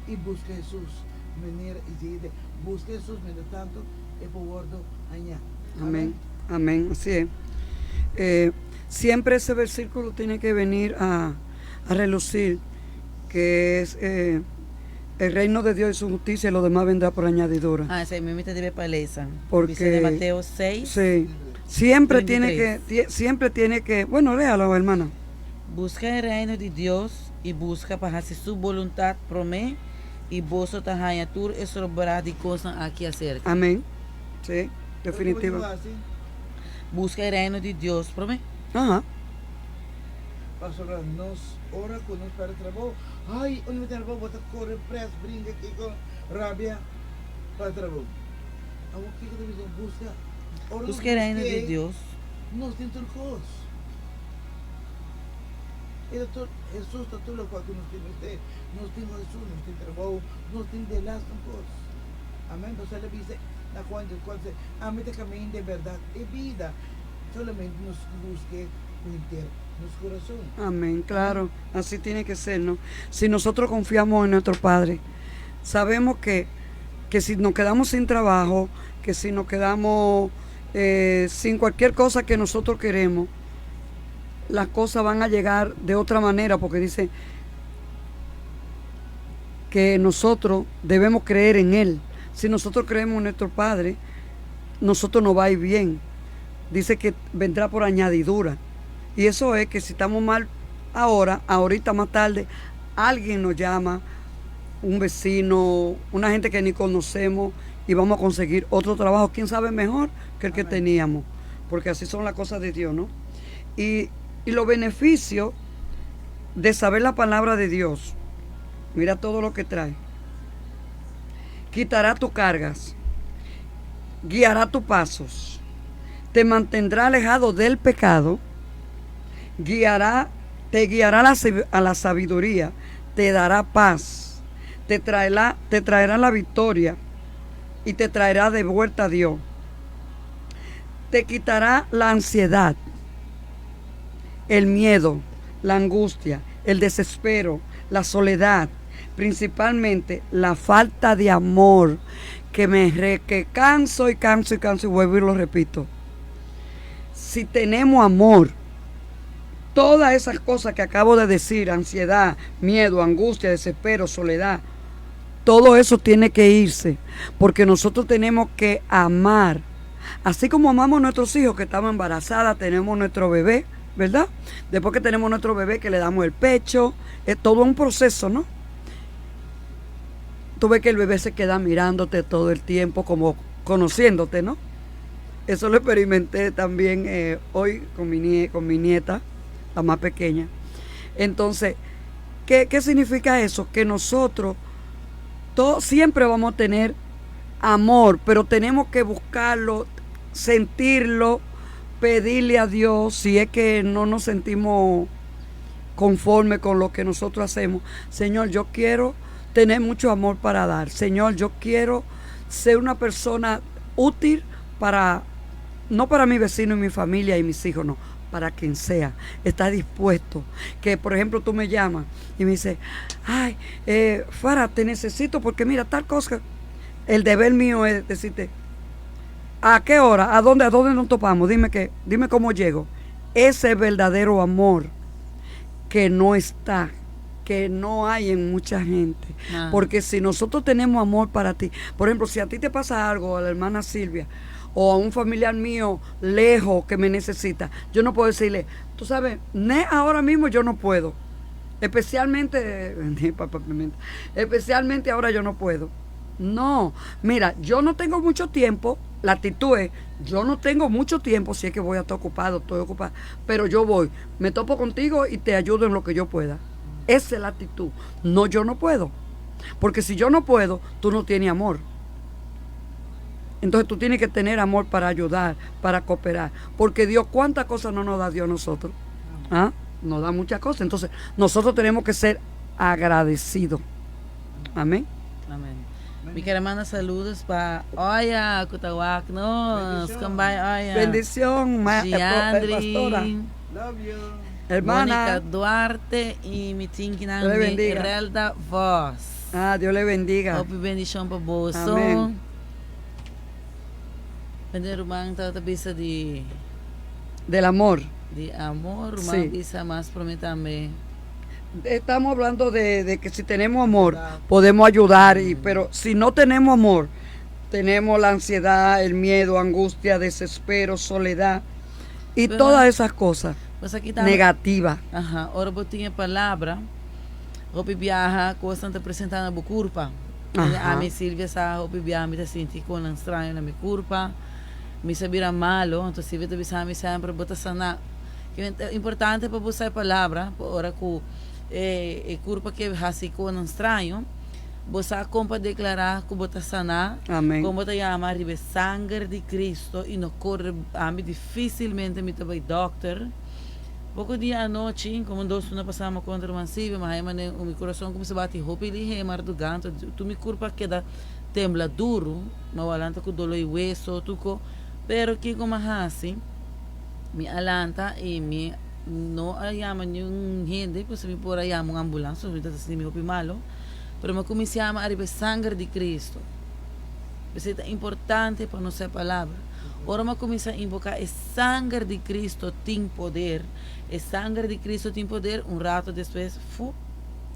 i buska Hesus manera i sigui te buska Hesus mientrastantu e por wòrdu hañá. Amén, amén, así es. Eh, siempre ese versículo tiene que venir a, a relucir, que es eh, el reino de Dios y su justicia y lo demás vendrá por añadidura. Ah, esei mi ta debe pa lesa. Porque Bisa de Mateo 6. Sí. Siempre tiene 33. que, siempre tiene que, bueno, léalo, hermana. Buska e reino di Dios i buska pa hasi su boluntat promé, i boso ta haña tur e sobrá di kosnan aki aserka. Amén. Sí, definitivo. Buska e reino di Dios promé. Aha. Pasobra nos ora ku nos pèrdè trabou, ai, unda mi tin trabou, bo ta kore près, brinka kiko, rabia pa trabou. Awor kiko ta bisa? Buska, ora nos Buska e reino di busk'é, Dios. nos tin tur kos. E ta tur, Hesus ta tur lokual ku nos tin mester. Nos tin Hesus, nos tin trabou, nos tin delas un kos. Amen. Pasobra el a bisa na Juan 14, Ami ta kaminda, e bèrdat, e bida. Solamente nos busk'é ku henter nos kurason. Amén, claro, así tiene que ser, ¿no? Si nosotros confiamos en nuestro Padre, sabemos que si nos quedamos sin trabajo, que si nos quedamos sin cualquier cosa que nosotros queremos, las cosas van a llegar de otra manera, porque dice que nosotros debemos creer en Él. Si nosotros creemos en nuestro Padre, nosotros nos va a ir bien. Dice que vendrá por añadidura. Y eso es que si estamos mal ahora, ahorita más tarde, alguien nos llama, un vecino, una gente que ni conocemos, y vamos a conseguir otro trabajo, quién sabe mejor que el que teníamos, porque así son las cosas de Dios, ¿no? Y los beneficios de saber la palabra de Dios, mira todo lo que trae. Quitará tus cargas, guiará tus pasos, te mantendrá alejado del pecado, te guiará a la sabiduría, te dará paz, te traerá la victoria y te traerá de vuelta a Dios. Te quitará la ansiedad, el miedo, la angustia, el desespero, la soledad, principalmente la falta de amor, que me re, que canso y canso y canso y vuelvo y lo repito. Si tenemos amor, todas esas cosas que acabo de decir, ansiedad, miedo, angustia, desespero, soledad, todo eso tiene que irse, porque nosotros tenemos que amar. Así como amamos a nuestros hijos que estamos embarazadas, tenemos nuestro bebé, ¿verdad? Después que tenemos nuestro bebé que le damos el pecho, es todo un proceso, ¿no? Tú ves que el bebé se queda mirándote todo el tiempo, como conociéndote, ¿no? Eso lo experimenté también hoy con mi nieta, la más pequeña. Entonces, ¿qué significa eso? Que nosotros todos siempre vamos a tener amor, pero tenemos que buscarlo, sentirlo, pedirle a Dios si es que no nos sentimos conforme con lo que nosotros hacemos. Señor, yo quiero tener mucho amor para dar. Señor, yo quiero ser una persona útil para, no para mi vecino y mi familia y mis hijos, no, para quien sea. Está dispuesto. Que, por ejemplo, tú me llamas y me dices: "Ay, Fara, te necesito porque mira, tal cosa". El deber mío es decirte: "¿A qué hora? ¿A dónde? ¿A dónde nos topamos? Dime cómo llego". Ese verdadero amor que no está, que no hay en mucha gente. Porque si nosotros tenemos amor para ti, por ejemplo, si a ti te pasa algo, a la hermana Silvia, o a un familiar mío lejos que me necesita, yo no puedo decirle: "Tú sabes, ne, ahora mismo yo no puedo. Especialmente, papá Pimienta, especialmente ahora yo no puedo". No, mira, yo no tengo mucho tiempo, la actitud es: yo no tengo mucho tiempo, si es que voy a estar ocupado, estoy ocupada, pero yo voy, me topo contigo y te ayudo en lo que yo pueda. Esa es la actitud. No, yo no puedo. Porque si yo no puedo, tú no tienes amor. Entonces tú tienes que tener amor para ayudar, para cooperar. Porque Dios, ¿cuántas cosas no nos da Dios a nosotros? ¿Ah? Nos da muchas cosas. Entonces nosotros tenemos que ser agradecidos. Amén. Amén. Mi ke manda saludos pa Oya, ku ta wak nos, Bendishon. Kon bai, Oya. Bendición, Giandri, pastora. Love you. Hermana. Mónica Duarte i mi tinkinan Dios le bendiga. Relda Vos. Ah, Dios le bendiga. Hopi bendishon pa boso. Amén. Bende ruman ta bisa di Del amor. Di amor, ruman bisa mas promé tambe. Estamos hablando de que si tenemos amor, podemos ayudar, pero si no tenemos amor, tenemos la ansiedad, el miedo, angustia, desespero, soledad y todas esas cosas Pues aki ta negativas. Aha, ora bo tin palabra, hopi biaha, kos ta presentá na bo kurpa. Ami Silvia sa hopi biaha mi ta sinti kos straño na mi kurpa. Mi sa bira malo, anto Silvia ta bisa mi semper: "Bo ta sana". Ku ta importante pa bo sa palabra, pa ora ku e kurpa ke hasi kos straño, bo sa kon pa deklará ku bo ta sana. Amén. Kon ta yama riba sanger di Cristo i no kore ami difísilmente mi ta bai dòkter. Poko dia anochi, komo 2 luna pasá kontra un Silvia, mas ei mane, mi kurason kuminsá bati hopi lihé, mardugá, tur mi kurpa keda tembla duru, ma walanta ku doló di weso, tuko, pero kiko m'a hasi? Mi a lanta y mi no a yama niun hende pasobra mi por a yama un ambulans pasobra mi ta sinti mi hopi malo, pero mi a cuminsa yama ariba e sanger di Cristo. P'esey ta importante pa nos sa e palabra. Ora mi a cuminsa invoca e sanger di Cristo tin poder, e sanger di Cristo tin poder, un rato despues fu,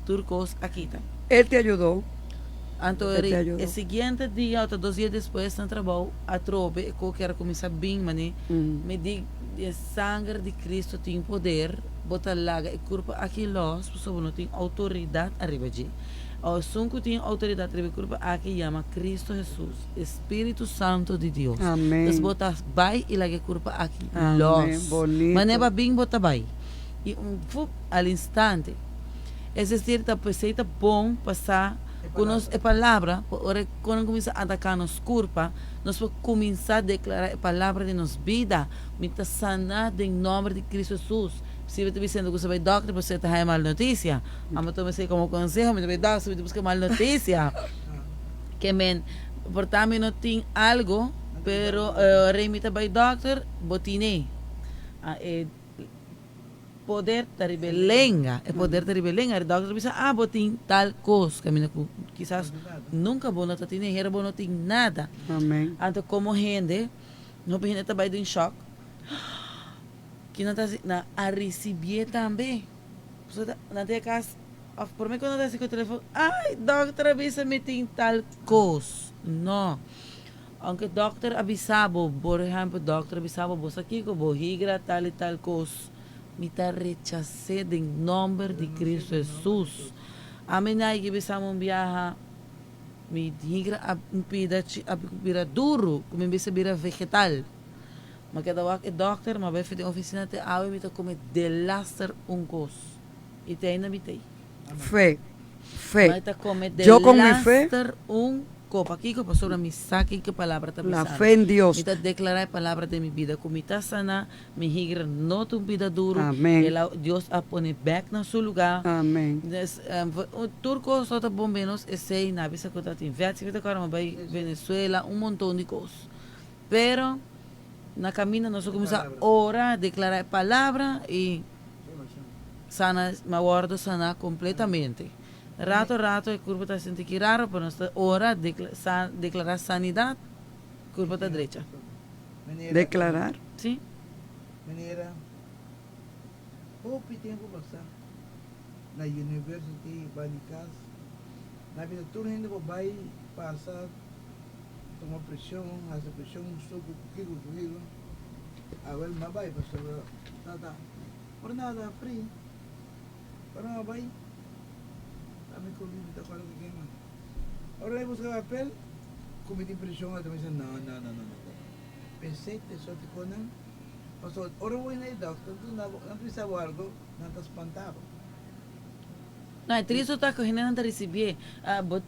tur cos a kita. El te ayudó. Anto e siguiente dia o ta dos dia despues na trabou atrobe e koki a kuminsá bin mane mi di e sanger di Cristo tin poder bo ta laga e kurpa aki los pasobra bo no tin outoridat ariba dje o esun ku tin outoridat riba e kurpa aki yama Cristo Jesus e Spiritu Santo di Dios dus bo ta bai i laga e kurpa aki los mane bo a bin bo ta bai i un fup al instante. Es decir, ta p'esei ta bon pa sa ku nos e palabra, pa ora e konan kuminsá ataká nos kurpa, nos por kuminsá deklará e palabra den nos bida, Mi ta saná den nòmber di Kristu Hesus. Si bo ta bisando ku sa bai dòkter pasobra ta haña mal notisia, amo tuma esei komo konseho, mi ta bai dòkter mi ta buska mal notisia. Ke men, por ta mi no tin algu, pero ora mi ta bai dòkter, bo tine. E. Poder ta riba e lenga, e poder ta riba e lenga. E dokter ta bisa, ah, bo tin tal kos, kaminda ku kisas nunka bo no ta tene, hera bo no tin nada. Amen. Anto komo hende, hopi hende ta bai den shòk, ki nan ta hasi? Nan a risibié tambe. Pasobra nan ta e kas, òf promé ku nan ta hasi ku e telefòn, ai, dokter a bisa mi tin tal kos. No. Aunke dokter a bisa bo, por ehempel dokter a bisa bo, bo sa kiko, bo higra tal i tal kos, mi ta rechas'é den nomber di Cristo Hesus. Ami na yega bisa mi un biaha, mi higra a pida a bira duru, ku mi bisa bira vegetal. Mi a keda wak e dokter, mi a bai for den ofisina te awe mi ta kome delaster un kos. I te ainda mi ta ei. Fe, fe. Mi ta kome Yo con mi fe. delaster un Ko pakiko? Pasobra mi sa kiko e palabra ta La bisa. fe en Dios. Mi ta deklará e palabra den mi bida ku mi ta saná, mi higra no ta un bida duru. Amén. El a, Dios a pone bèk na su lugá. Amén. Des, tur kos lo ta bon menos esei. Na bisa ku ta tin vèt, si mi ta kòrda mi bai Venezuela, un monton di kos. Pero na kaminda nos a kuminsá ora, deklará e palabra i sana, mi a wòrdu saná kompletamente. Rato rato e kurpa ta sinti ki raro pero nos ta ora deklará sanidat kurpa ta drecha. Declarar? Si. Manera hopi tempu pasá na university bani kas na bisa tur hende por bai pasa tuma preshon hasi preshon suku ku kiko ku kiko awel mi a bai pasobra tata por nada free. Ora mi a bai, ta mi ku mi ta kòrda ku ken mas. Ora mi buska papel, ku mi tin preshon ata mi bisa no, no, no, no, no. Pensé te sorti konan, pasobra ora bo bai na e dòkter, nan ta bisa bo algo, nan ta spanta bo. No, e tristo ta ku hendenan ta risibié. Bo,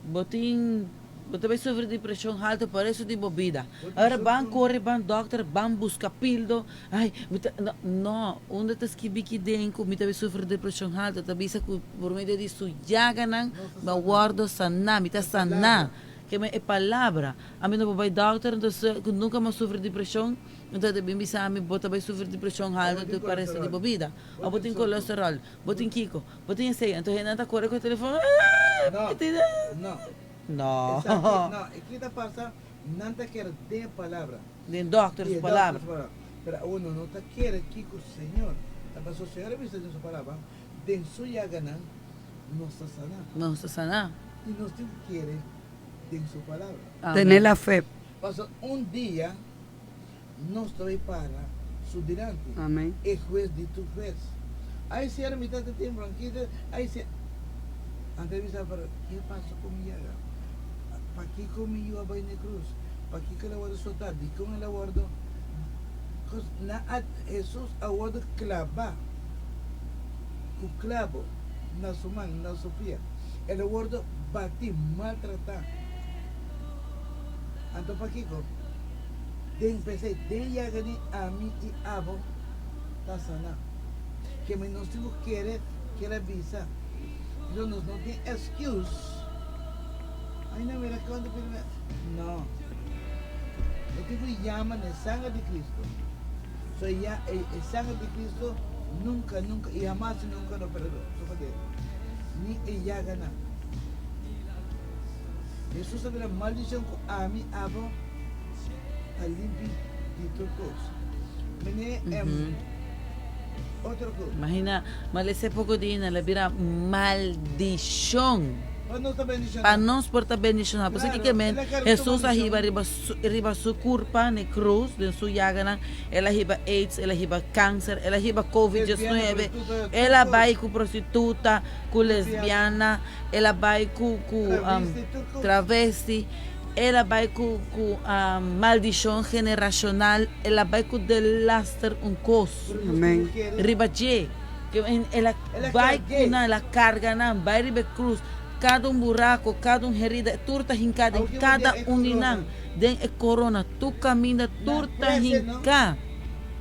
bo tin. Bo ta bay sufri di presion halto pa resto di bo bida. Ora ban kore ban dokter, ban buska pildo, ay mi ta no, no, unda ta skibi ki den ku mi ta bay sufri di presion halto, ta bisa ku por medio di su yaganan mi a wordo saná, mi ta saná. Ke men e palabra, ami no por bay dokter entonces ku nunka mi a sufri di presion, entonces ta bin bisa mi bo ta bay sufri di presion halto pa resto di bo bida. Of bo tin kolesterol, bo tin kiko, bo tin esei, entonces hendenan ta kore ku e telefon, No, mi tin. No. No. Esaki, no, e kita pasa, nan ta kere den palabra. Den dokter su palabra. Dokter su palabra. Pero awor no no ta kere kiko Señor ta paso Señor a bisa den su palabra, den su yaganan nos ta sana. Nos ta sana. I nos tin ku kere den su palabra. Amen. Tene la fe. Paso un dia nos ta bay para su dilanti. Amen. E hues di tur hues. Ay Señor mi tata tin bronquitis, ay Señor. Anto e bisa pero ke pasa ku mi yaga? Pakiko mi yu a bay na e krus? Pakiko el a wordo sotá? Dikon el a wordo kos na a Hesus a wordo klabá ku klabo na su man, na su pia. El a wordo batí, maltratá. Anto pakiko? Den p'esei, den yaga di ami i abo ta saná. Ke mi nos tin ku kere kel a bisa. Pasobra nos no tin excuse. Ai no mira konta firme. No. E tin ku yama na e sanger di Cristo. So e ya e e sanger di Cristo nunka nunka i hamas i nunka lo perde su poder, ni e yaganan. Hesus a bira maldishon ku ami, abo ta limpi di tur kos. Mene em otro kos. Imagina, malesé poko di hende, el a bira maldishon. Pa nos ta bendishoná. Pa nos por ta bendishoná. Pasobra Claro, kiko men el a karga su Hesus a hiba maldishon. riba su riba su kurpa na e krus, den su yaganan, el a hiba aids, el a hiba kanser, el a hiba covid Lesbiana, diesnuebe, prostituta, tur el a kos. bai ku prostituta, ku Lesbiana. lesbiana, el a bai ku ku Travesti, tur kos. travesti, el a bai ku ku maldishon generashonal, el a bai ku delaster un kos. Pero nos Amén. tin ku kere. Riba dje. Ke el a El a bai ku karg'é. nan, el a karga nan, bai riba e krus. Kada un buraco, kada un herida, tur ta hinká den Aunke bo kada den e un di corona. nan, den e corona, tur caminda, Na tur ta prese, no? hinká.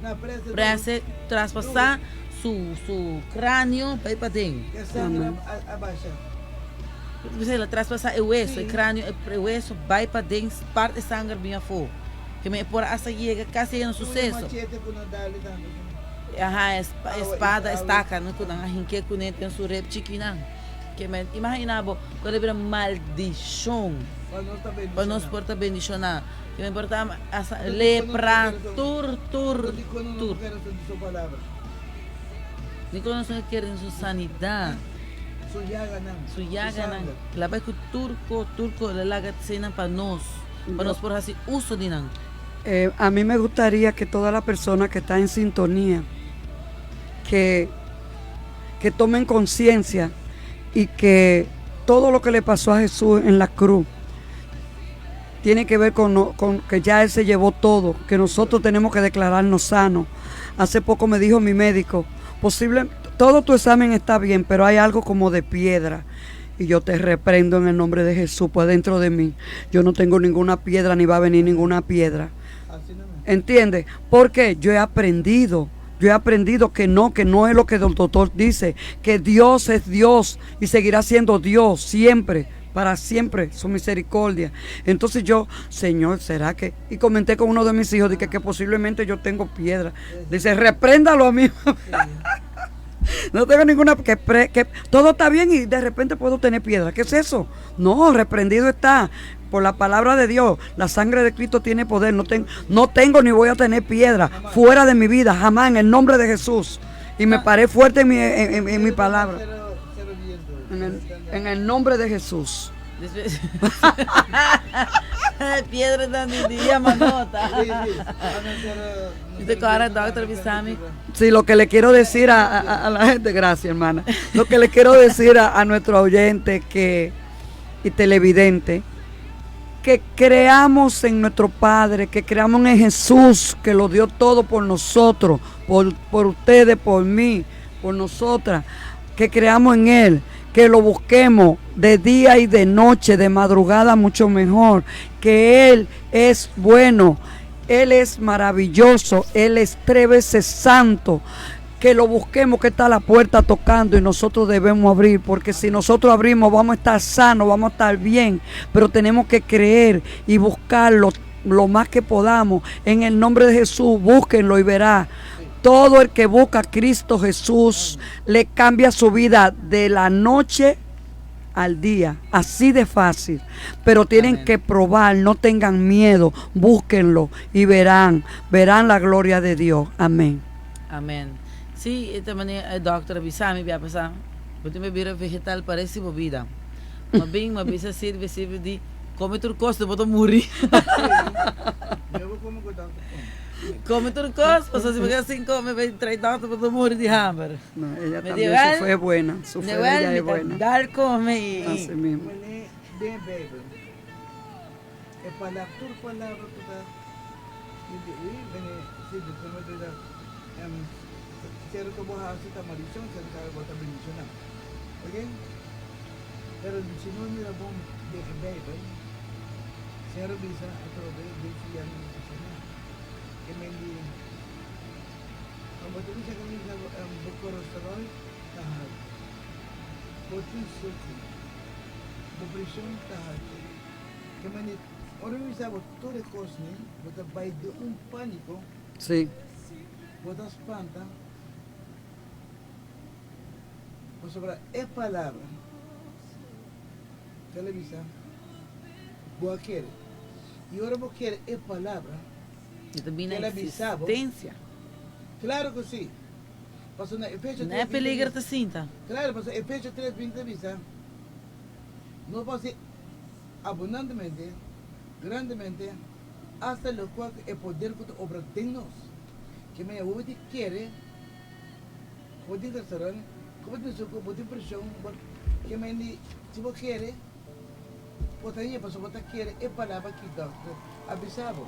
Na prese duru. Prese traspasá Duru. su su cráneo bai paden. Ke sanger Amén. a a basha. P'esei el a traspasá e weso, e Sí. cráneo, e weso bai paden, part e sanger bin afó. Ke men e por hasta yega, casi yega na su Tur e seso. machete ku nan dale tambe. Aha, e Awa, spada, e awa. staka nan ku nan a hink'é kuné den su rep chikinan. Ke men imaginá bo ku el a bira maldishon Pa nos ta pa nos bendishoná. por ta bendishoná. Ke men por ta hasta Anto dikon nos no lepra, kere su tur, tur, Anto dikon nos no tur. kere su su palabra? Dikon nos no kere su sanidat? Su yaganan, Su su yaganan. sanger. El a bai ku tur ko, tur ko, el a laga eseinan pa nos, pa Yo, nos por hasi uso di nan. a mí me gustaría que toda la persona que está en sintonía, que que tomen conciencia y que todo lo que le pasó a Jesús en la cruz tiene que ver con, con que ya Él se llevó todo, que nosotros tenemos que declararnos sanos. Hace poco me dijo mi médico, posible, todo tu examen está bien, pero hay algo como de piedra. Y yo te reprendo en el nombre de Jesús, pues dentro de mí yo no tengo ninguna piedra ni va a venir ninguna piedra. Así no me. ¿Entiendes? Porque yo he aprendido. Yo he aprendido que no es lo que el doctor dice, que Dios es Dios y seguirá siendo Dios siempre, para siempre, su misericordia. Entonces yo, Señor, ¿será que? Y comenté con uno de mis hijos, dije que posiblemente yo tengo piedra. Dice, repréndalo a mí. No tengo ninguna, que, que todo está bien y de repente puedo tener piedra. ¿Qué es eso? No, reprendido está por la palabra de Dios. La sangre de Cristo tiene poder. No, no tengo ni voy a tener piedra fuera de mi vida, jamás, en el nombre de Jesús. Y me paré fuerte en mi, en mi palabra. Cero, cero viento. En el nombre de Jesús. Despues piedra ta di dia manota. Sí, sí. Ano cero, no Mi ta cero kòrda viento, dokter no bisami. Sí, lo que le quiero decir a la gente, gracias hermana, lo que le quiero decir a nuestro oyente que, y televidente, que creamos en nuestro Padre, que creamos en Jesús, que lo dio todo por nosotros, por ustedes, por mí, por nosotras, que creamos en Él, que lo busquemos de día y de noche, de madrugada mucho mejor, que Él es bueno, Él es maravilloso, Él es tres veces santo, que lo busquemos, que está a la puerta tocando y nosotros debemos abrir, porque si nosotros abrimos vamos a estar sanos, vamos a estar bien, pero tenemos que creer y buscarlo lo más que podamos. En el nombre de Jesús, búsquenlo y verá. Todo el que busca a Cristo Jesús le cambia su vida de la noche al día, así de fácil. Pero tienen Amén. que probar, no tengan miedo, búsquenlo y verán, verán la gloria de Dios. Amén. Amén. Sí, e ta manera e dokter a bisa mi bia pasá, bo tin bebida vegetal pa resti bo bida. Ma bin, ma bisa sirve, sirve di come tur kos, bo ta muri. Yo bo come ku dokter come. Come tur kos, pasobra si bo keda sin come, bai trae dokter, bo ta muri di hamber. No, ella Me también, di, su wel, fe es buena, su fe de Newel, ella mi es ta buena. dal come i. Así mismo. Mane den Bijbel. E palabra, tur palabra ku ta skirbi ei, mane si Deuteronomio ta bisa, sero ku bo hasi ta maldishon, sero ku bo ta bendishoná. Ok? Pero si nos mira bon den e Bijbel, Señor a bisa atrobe den su yama di bendishoná. E men di, Bo ta bisa ku mi bisa bo kolesterol ta haltu, bo tin suku, bo preshon ta haltu. Ke manera? Ora mi bisa bo tur e kosnan, bo ta bai den un pániko. Sí. Bo ta spanta pasobra e palabra ku el a bisa, bo a kere. I ora bo kere e palabra E ta bini ku na el a bisa bo, eksistensia. Klaro ku sí. Pasobra na Efesio Na e tres binti peliger bisa, ta sinta. Klaro, pasobra Efesio tres binti ta bisa, No por hasi abundantemente, grandemente, asta lokual ku e poder ku ta obra den nos. Ke mei awor bo tin kere ku bo tin restaurant, ku bo tin suku, bo tin preshon, bo ke mei di si bo kere bo ta haña pasobra bo ta kere e palabra ki dòkter a bisa bo.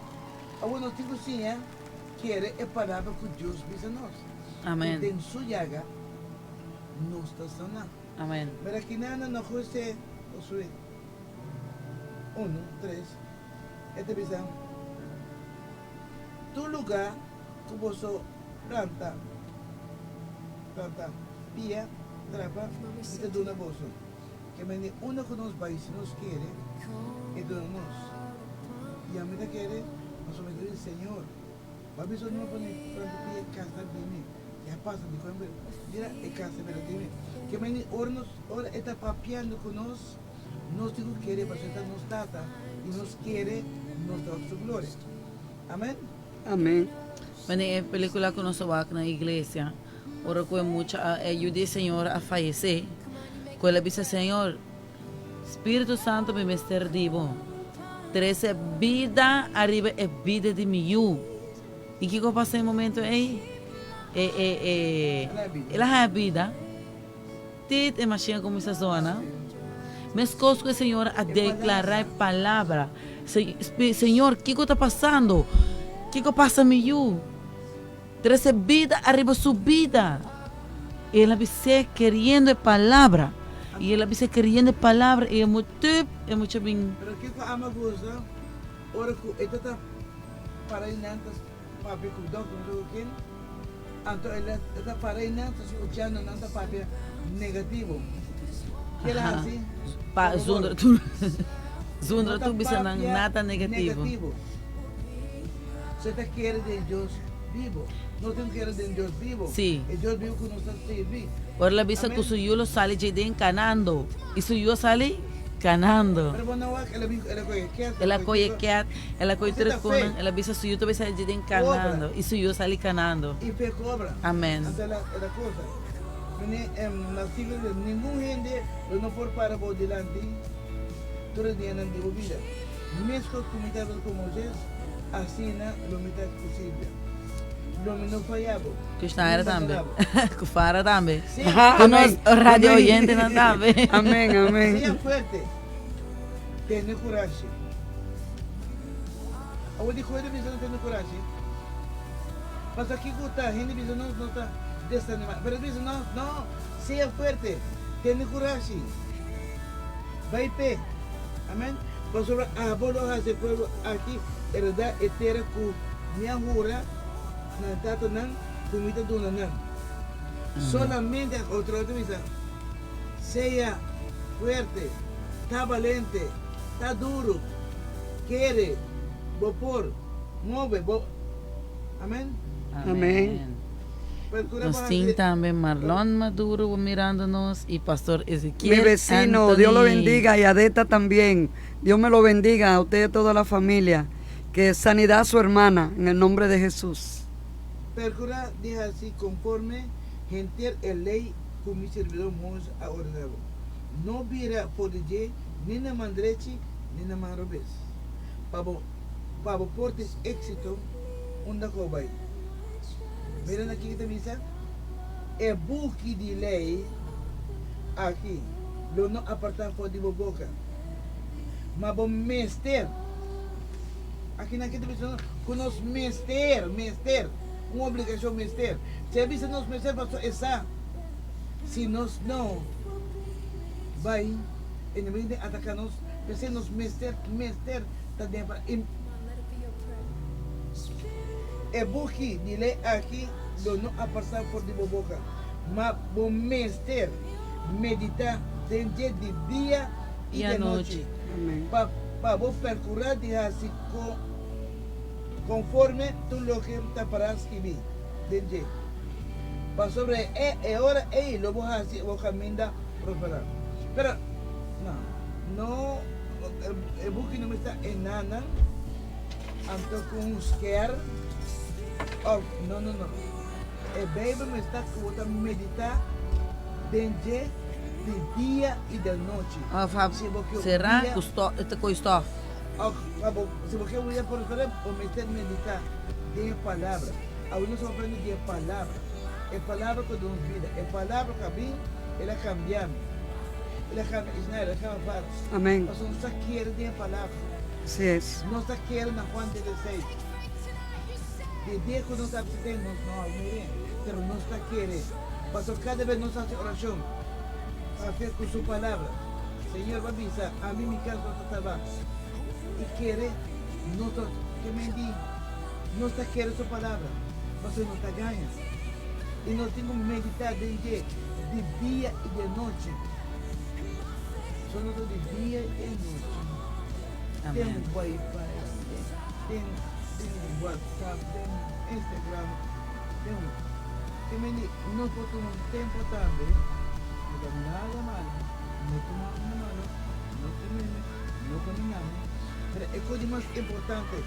Awor nos tin ku siña kere e palabra ku Dios bisa nos. Amen. Ku den su yaga nos ta saná. Amen. Mira kinana no José Josué unu, tres, e ta bisa, Tur lugá ku boso planta, planta pia, trapa, mi ta duna boso. Ke mende unda ku nos bai, si nos kere, e duna nos. I ami ta kere, pasobra mi ta bisa, Señor, bo a bisa no pone planta pia e kas ta di mi. Ya pasa di kon mira e kas ta bira di mi. Ke mende ora nos, ora e ta papiando ku nos, Nos tin ku kere pasobra e ta nos Tata i nos kere nos ta wak su gloria. Amen. Amen. Wanneer e pelicula cu nos a wak na iglesia, ora cu e mucha a, e yu di e señora a fayece, cu el a bisa, Señor, Spiritu Santo mi mester di bo, trece bida ariba e bida di mi yu. Y kico a pasa e momento ey? E, e, e, el a haya bida. Tit e mashina kuminsá zona. Meskos ku e señora a deklará e palabra, Señor, kiko ta pasando? Kiko pasa mi yu? Trese bida ariba su bida. I el a bis'é keriendo e palabra. I el a bis'é keriendo e palabra i e mutup e mucha bin. Pero kiko ama goza ora ku e ta ta para i nan ta papia ku dòkter no sa ku ken? Anto el a ta para i nan ta skuchando nan ta papia negativo. Ke el a hasi? Pa zundra tur zundra tur bisa nan nada negativo. So e ta kere den Dios bibo. Nos tin ku kere den Dios bibo. Si. E Dios bibo ku nos ta sirbi. Ora el a bisa ku su yu lo sali dje den kanando. I su yu a sali kanando. Pero bo no wak el a bin el a kohe ket. El a kohe ket, el a kohe tur e konan, el a bisa su yu ta bay sali dje den kanando. I su yu a sali kanando. I fe kobra. Amen. Anto el a el a kosa. Mene na siglo di ningun hende lo no por para bo dilanti tur e dianan di bo bida. Meskos ku mi tabata ku Moises, asina lo mi ta ku Silvia. Lo mi no faya bo. Ku Schneider ni tambe. bandona bo. Ku Farah tambe. Sea Ku nos radio oyentenan tambe. Amen, amen. Sea fuerte. Tene kurashi. Awor di koe ta bisa no tene kurashi? Pasobra kiko ta hende bisa nos, nos ta desanima. Pero bisa nos, no, sea fuerte, tene kurashi. Bai p'e. Amen. Pasobra abo lo hasi e pueblo aki heredá e tera ku mi a hura na e tatanan ku mi ta duna nan. Solamente, otro ta bisa, sea fuerte, ta balente, ta duru, kere, bo por, move, bo. Amen. Amen. Nos tin tambe Marlon Maduro mirando nos y Pastor Ezequiel Mi vecino, Dios lo Anthony. bendiga y Adeta también. Dios me lo bendiga a usted y a toda la familia. Que sanidad a su hermana en el nombre de Jesús. Percurá di haci conforme henter e ley cu mi sirbidor Moises a ordená bo. No bira for di dje ni na man drechi ni na man robes, pa bo pa bo por tin éxito unda cu bo bai. Mira na kiko ta bisa, E buki di ley aki lo no apartá for di bo boca, ma bo mester. Aki nan ke ta bisa nos ku nos mester, mester, un obligashon mester. Si a bisa nos mester pasobra e sa si nos no bai enemigu den ataka nos, p'esei nos mester, mester ta den pa e E buki di lei aki lo no apartá for di bo boka, ma bo mester meditá den dje di dia i di anochi, pa. pa bo perkurá di hasi konforme tur loke ta pará skibí den dje. Pasobra e e ora ei lo bo hasi bo kaminda prosperá. Pero, no, no, e buki no mester ta enanan, anto ku un skèr, òf, no, no, no. E Beibel mester ta ku bo ta meditá den dje di dia i di anochi. Òf a Si bo ke un será dia. ku stòf, e ta kohe stòf. Òf, pa bo, si bo ke un dia prosperá, bo mester meditá den e Palabra. Awe nos a aprende di e Palabra. E Palabra ku duna nos bida. E Palabra ku a bin, el a kambia mi. El a kambia Ismael, el a kambia Faro. Amén. Pasobra nos ta kere den e Palabra. Así es. Nos ta kere na Juan 16. Di dia ku nos a bisit'é, nos no a mir'é, pero nos ta kere. Pasobra kada bes nos hasi orashon, papia ku Su Palabra. Señor bo a bisa, Ami mi kas no ta salbá. I kere nos ta ke men di. Nos ta kere su palabra, pasobra nos ta gaña. I nos tin ku meditá den dje di dia i di anochi. So nos ta di dia i anochi. Den wifi, den den whatsapp, den Instagram, den ke men di nos por tuma un tempu tambe, no ta nada malo, no tuma nada malo, no kumeme, no kaminamos, pero e kos di mas importante.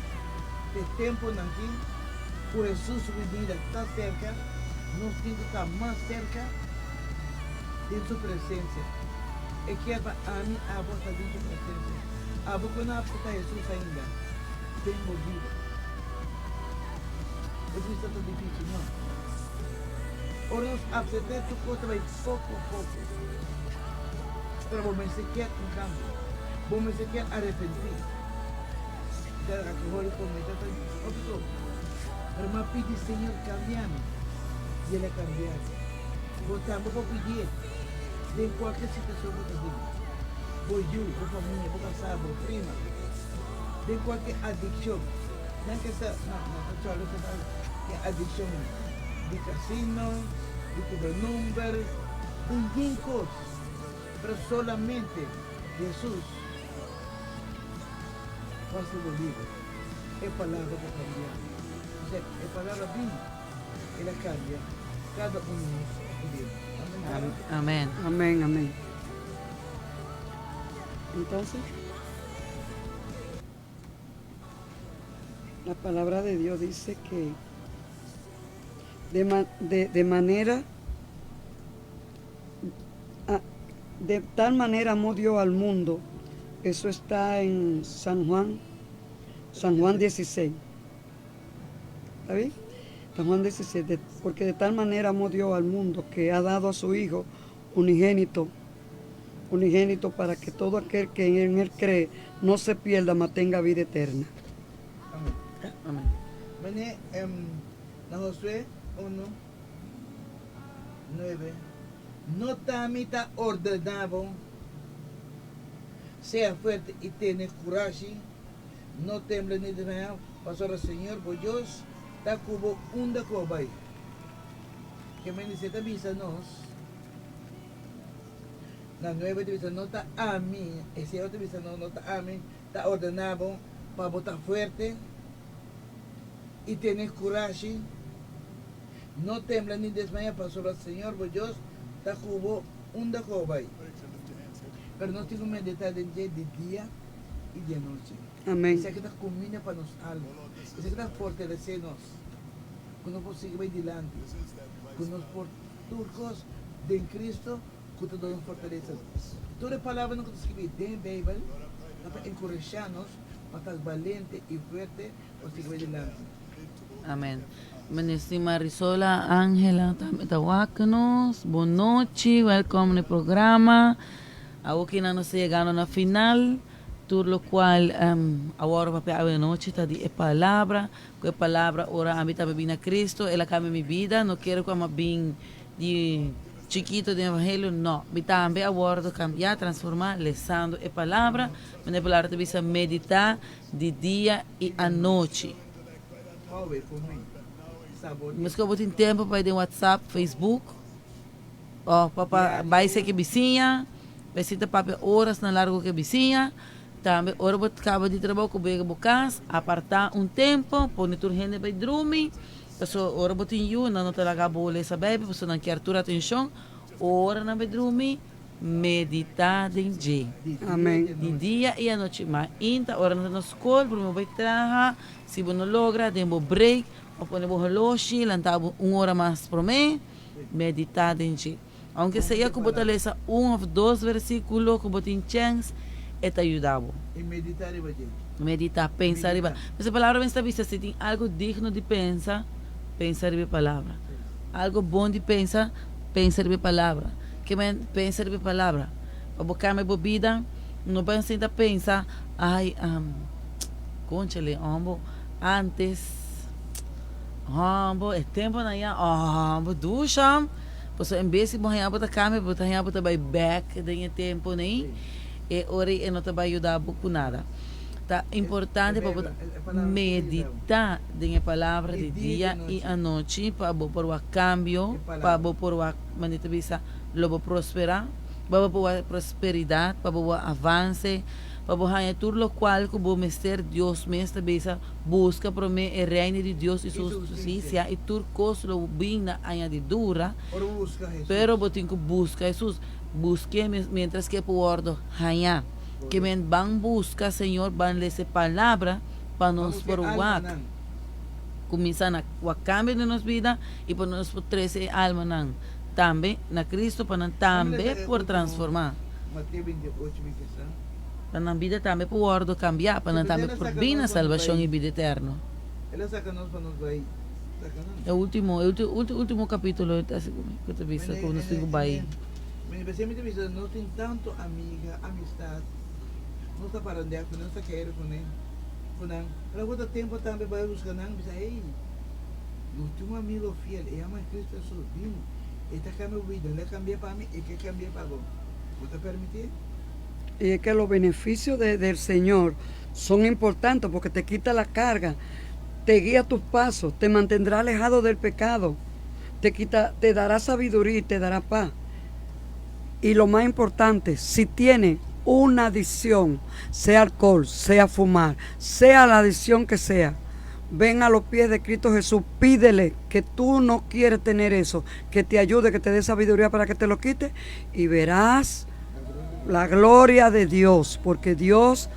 E tempunan aki ku Hesus su binida ta serka, nos tin ku ta mas serka den su presensia. E kier pa ami, abo ta den su presensia. Abo ku no a akseptá Hesus ainda den bo bida. E bisa ta difísil, no? Ora nos aksept'é, tur kos ta bai poko poko. Pero bo mester kier un kambio. Bo mester kier arepentí. Mi ta alkohóliko, mi ta ta hopi kos. Pero mi a pidi Señor kambia mi, i El a kambia mi. Bo tambe por pidié den kualke situashon ku ta den. Bo yu, bo famia, bo kasá, bo prima, den kualke adikshon. Nan ke sa, no, no ta chòrda ku ta tin adikshon di kasino, di kubra number, di yen kos. Pero solamente Hesus. Hasi bo liber. E palabra por kambia. Osea, e palabra bin, el a kambia kada un di nos aki den. Amen, Tara? Amen. Amen, amen. Entonces, la palabra de Dios dice que de, de, de manera, de tal manera amó Dios al mundo. Eso está en San Juan, San Juan 16. ¿Está bien? San Juan 16, porque de tal manera amó Dios al mundo que ha dado a su Hijo unigénito, unigénito para que todo aquel que en él cree no se pierda, mas tenga vida eterna. Amén. Amén. Mane, na Josué 1, 9, No ta mi ta ordená bo, sea fuerte i tene kurashi, no tembla ni desmayá, pasobra Señor bo Dios ta ku bo unda ku bo bai. Ke mester ta bisa nos? Na nuebe ta bisa, No ta ami, e Señor ta bisa nos, no ta ami ta ordená bo pa bo ta fuerte i tene kurashi. No tembla ni desmayá, pasobra Señor bo Dios ta ku bo unda ku bo bai. Pero nos tin ku meditá den dje di dia i di anochi. Amén. Esaki ta kuminda pa nos alma. Esaki ta fortalesé nos, ku nos por sigui bai dilanti, ku nos por tur kos den Cristo ku ta duna nos fortalesa. Tur e palabranan ku ta skibí den Beibel ta pa enkurashá nos pa ta balente i fuerte pa sigui bai dilanti. Amen. Minister Marisola Angela tambe ta wak nos. Bon nochi, welkom na e programa. Awor ki nan nos ta yegando na final, tur lokual awor papia awe nochi ta di e palabra, ku e palabra ora ami tambe bin na Cristo, el a kambia mi bida, no kere ku ami a bin di chikito den evangelio, no, mi tambe a wordo kambia, transforma, lesando e palabra, manera e palabra ta bisa medita di dia i anochi. Mesco bo tin tempo pa bai den WhatsApp, Facebook of pa pa bai seki bisiña, bai sinta papia oras na largo ke bisiña. Tambe ora bo kaba di trabou ku bo yega bo kas, apartá un tempu, pone tur hende bai drumi, pasobra ora bo tin yu nan no ta laga bo lesa Beibel pasobra nan kier tur atenshon. Ora nan bai drumi, meditá den dje. Amén. Di dia i anochi. Mainta ora nan ta na skol, promé bo bai traha, si bo no logra den bo break, bo pone bo holoshi, lanta bo un ora mas promé, meditá den dje. Aunke sea ku bo ta lesa un òf dos versíkulo ku bo tin chèns, e ta yuda bo. I meditá riba dje. Meditá, pensa riba. Pues e palabra mester bisa, si tin algu digno di pensa, pensa riba e palabra. Algu bon di pensa, pensa riba e palabra. Ke men pensa riba e palabra? Pa bo kambia bo bida, no ban sinta pensa, ai, konchale, hombo, antes, hombo, e temponan ya, hombo, dusha. Pasobra en bes di bo haña bo ta kambia, bo ta haña bo ta bai bèk den e tempu nei, e ora ei e no ta bai yuda bo ku nada. Ta importante pa bo ta meditá den e palabra di dia i anochi pa bo por wak kambio, pa bo por wak, manera ta bisa, lo bo prosperá, pa bo por wak prosperidat, pa bo wak avanse, pa bo haña tur lokual ku bo mester. Dios mes ta bisa, Buska promé e Reino di Dios i su hustisia, i tur kos lo bin na añadidura. Pero bo tin ku buska Hesus. Busk'é miéntras ku e por wòrdu hañá. Ke men ban buska Señor, ban lesa e Palabra pa nos por wak, kuminsá na wak kambio den nos bida i pa nos por trese e almanan tambe na Cristo pa nan tambe por transformá. Pa nan bida tambe por wòrdu kambiá, pa nan tambe por bin na salbashon i bida eterno. E último, e último kapítulo ta así ku ta bisa ku nos tin ku bai. Y es que los beneficios del Señor son importantes porque te quita la carga, te guía tus pasos, te mantendrá alejado del pecado, te quita, te dará sabiduría y te dará paz. Y lo más importante, si tiene una adicción, sea alcohol, sea fumar, sea la adicción que sea, ven a los pies de Cristo Jesús, pídele que tú no quieres tener eso, que te ayude, que te dé sabiduría para que te lo quite y verás la gloria de Dios, porque Dios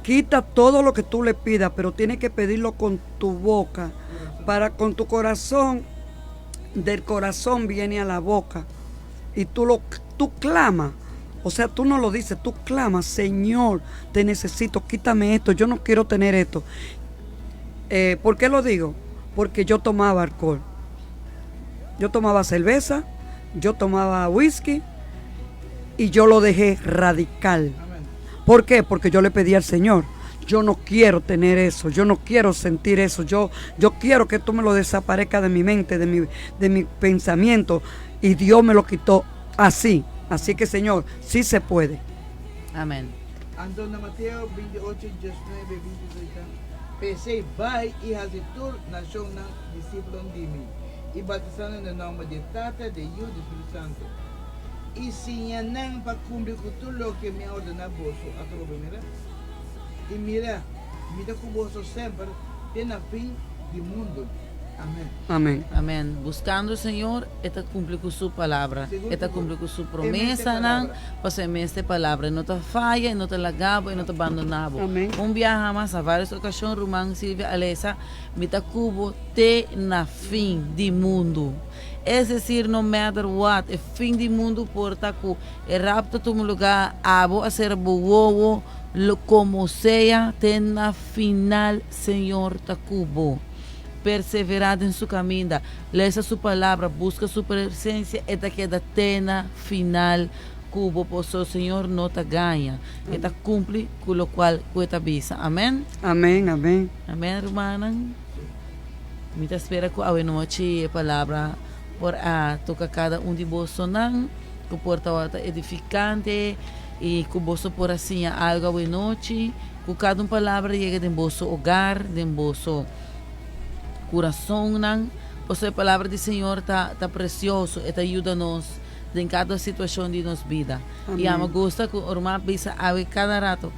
quita todo lo que tú le pidas, pero tienes que pedirlo con tu boca, para con tu corazón, del corazón viene a la boca y tú lo tú clamas. O sea, tú no lo dices, tú clamas, Señor, te necesito, quítame esto, yo no quiero tener esto. Eh, ¿Por qué lo digo? Porque yo tomaba alcohol. Yo tomaba cerveza, yo tomaba whisky y yo lo dejé radical. ¿Por qué? Porque yo le pedí al Señor, yo no quiero tener eso, yo no quiero sentir eso, yo, yo quiero que tú me lo desaparezca de mi mente, de mi, de mi pensamiento. Y Dios me lo quitó así. Así que Señor, sí se puede. Amén. Anto na Mateo 28, 19, 20, 30, P'esei bai i hasi tur nashonnan disipelnan di mi, i batisá nan den nòmber di e Tata, di e Yu i di Spiritu Santu, i siña nan pa kumpli ku tur loke mi a ordená boso atrobe. Mira, i mira, mi ta ku boso semper te na fin di mundu. Amèn. Amèn. Amèn. Buskando Señor, e ta kumpli ku su palabra. E ta kumpli ku su promesanan, pasobra e mes ta e palabra. E no ta faya, e no ta laga bo, e no ta bandoná bo. Un biaha mas, na vários okashon, ruman Silvia a lesa, Mi ta ku bo te na fin di mundu. Es desir, no matter what, e fin di mundu por ta ku e rapto tuma lugá, abo a sera bo wowo, lo komo sea, te na final Señor ta ku bo. Perseverá den su kaminda, lesa su palabra, buska su presensia, e ta keda te na final ku bo paso Señor no ta gaña, e ta kumpli ku lokual ku e ta bisa. Amen. Amen, amen. Amen rumannan. Mi ta spera ku awenochi e palabra por a toka kada un di bosonan, ku por tabata edifikante i ku boso por a siña algu awenochi. Ku kada un palabra yega den boso hogar, den boso kurasonnan. Pasobra e palabra di Señor ta ta presioso, e ta yuda nos den kada situashon di nos bida. I ami gusta ku ruman bisa awe kada rato.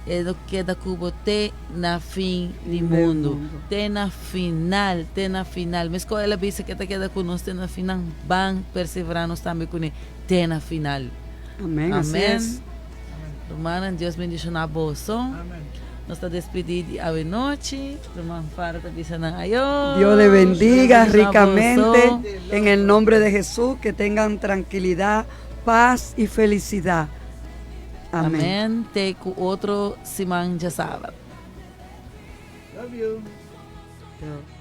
E lo keda ku bo te na fin di mundu. Te na final, te na final. Meskos el a bisa ku e ta keda ku nos te na final, ban perseverá nos tambe kuné te na final. Amén. Así Amén. es. Rumannan, Dios bendishoná boso. Amén. Nos ta despedí di awe nochi. Ruman Fara ta bisa nan ayó. Dios le bendiga Dios bendishoná ricamente boso. En el nombre de Jesús, que tengan tranquilidad, paz y felicidad. Amén. Amén. Te ku otro siman djasabra. Love you. Dios.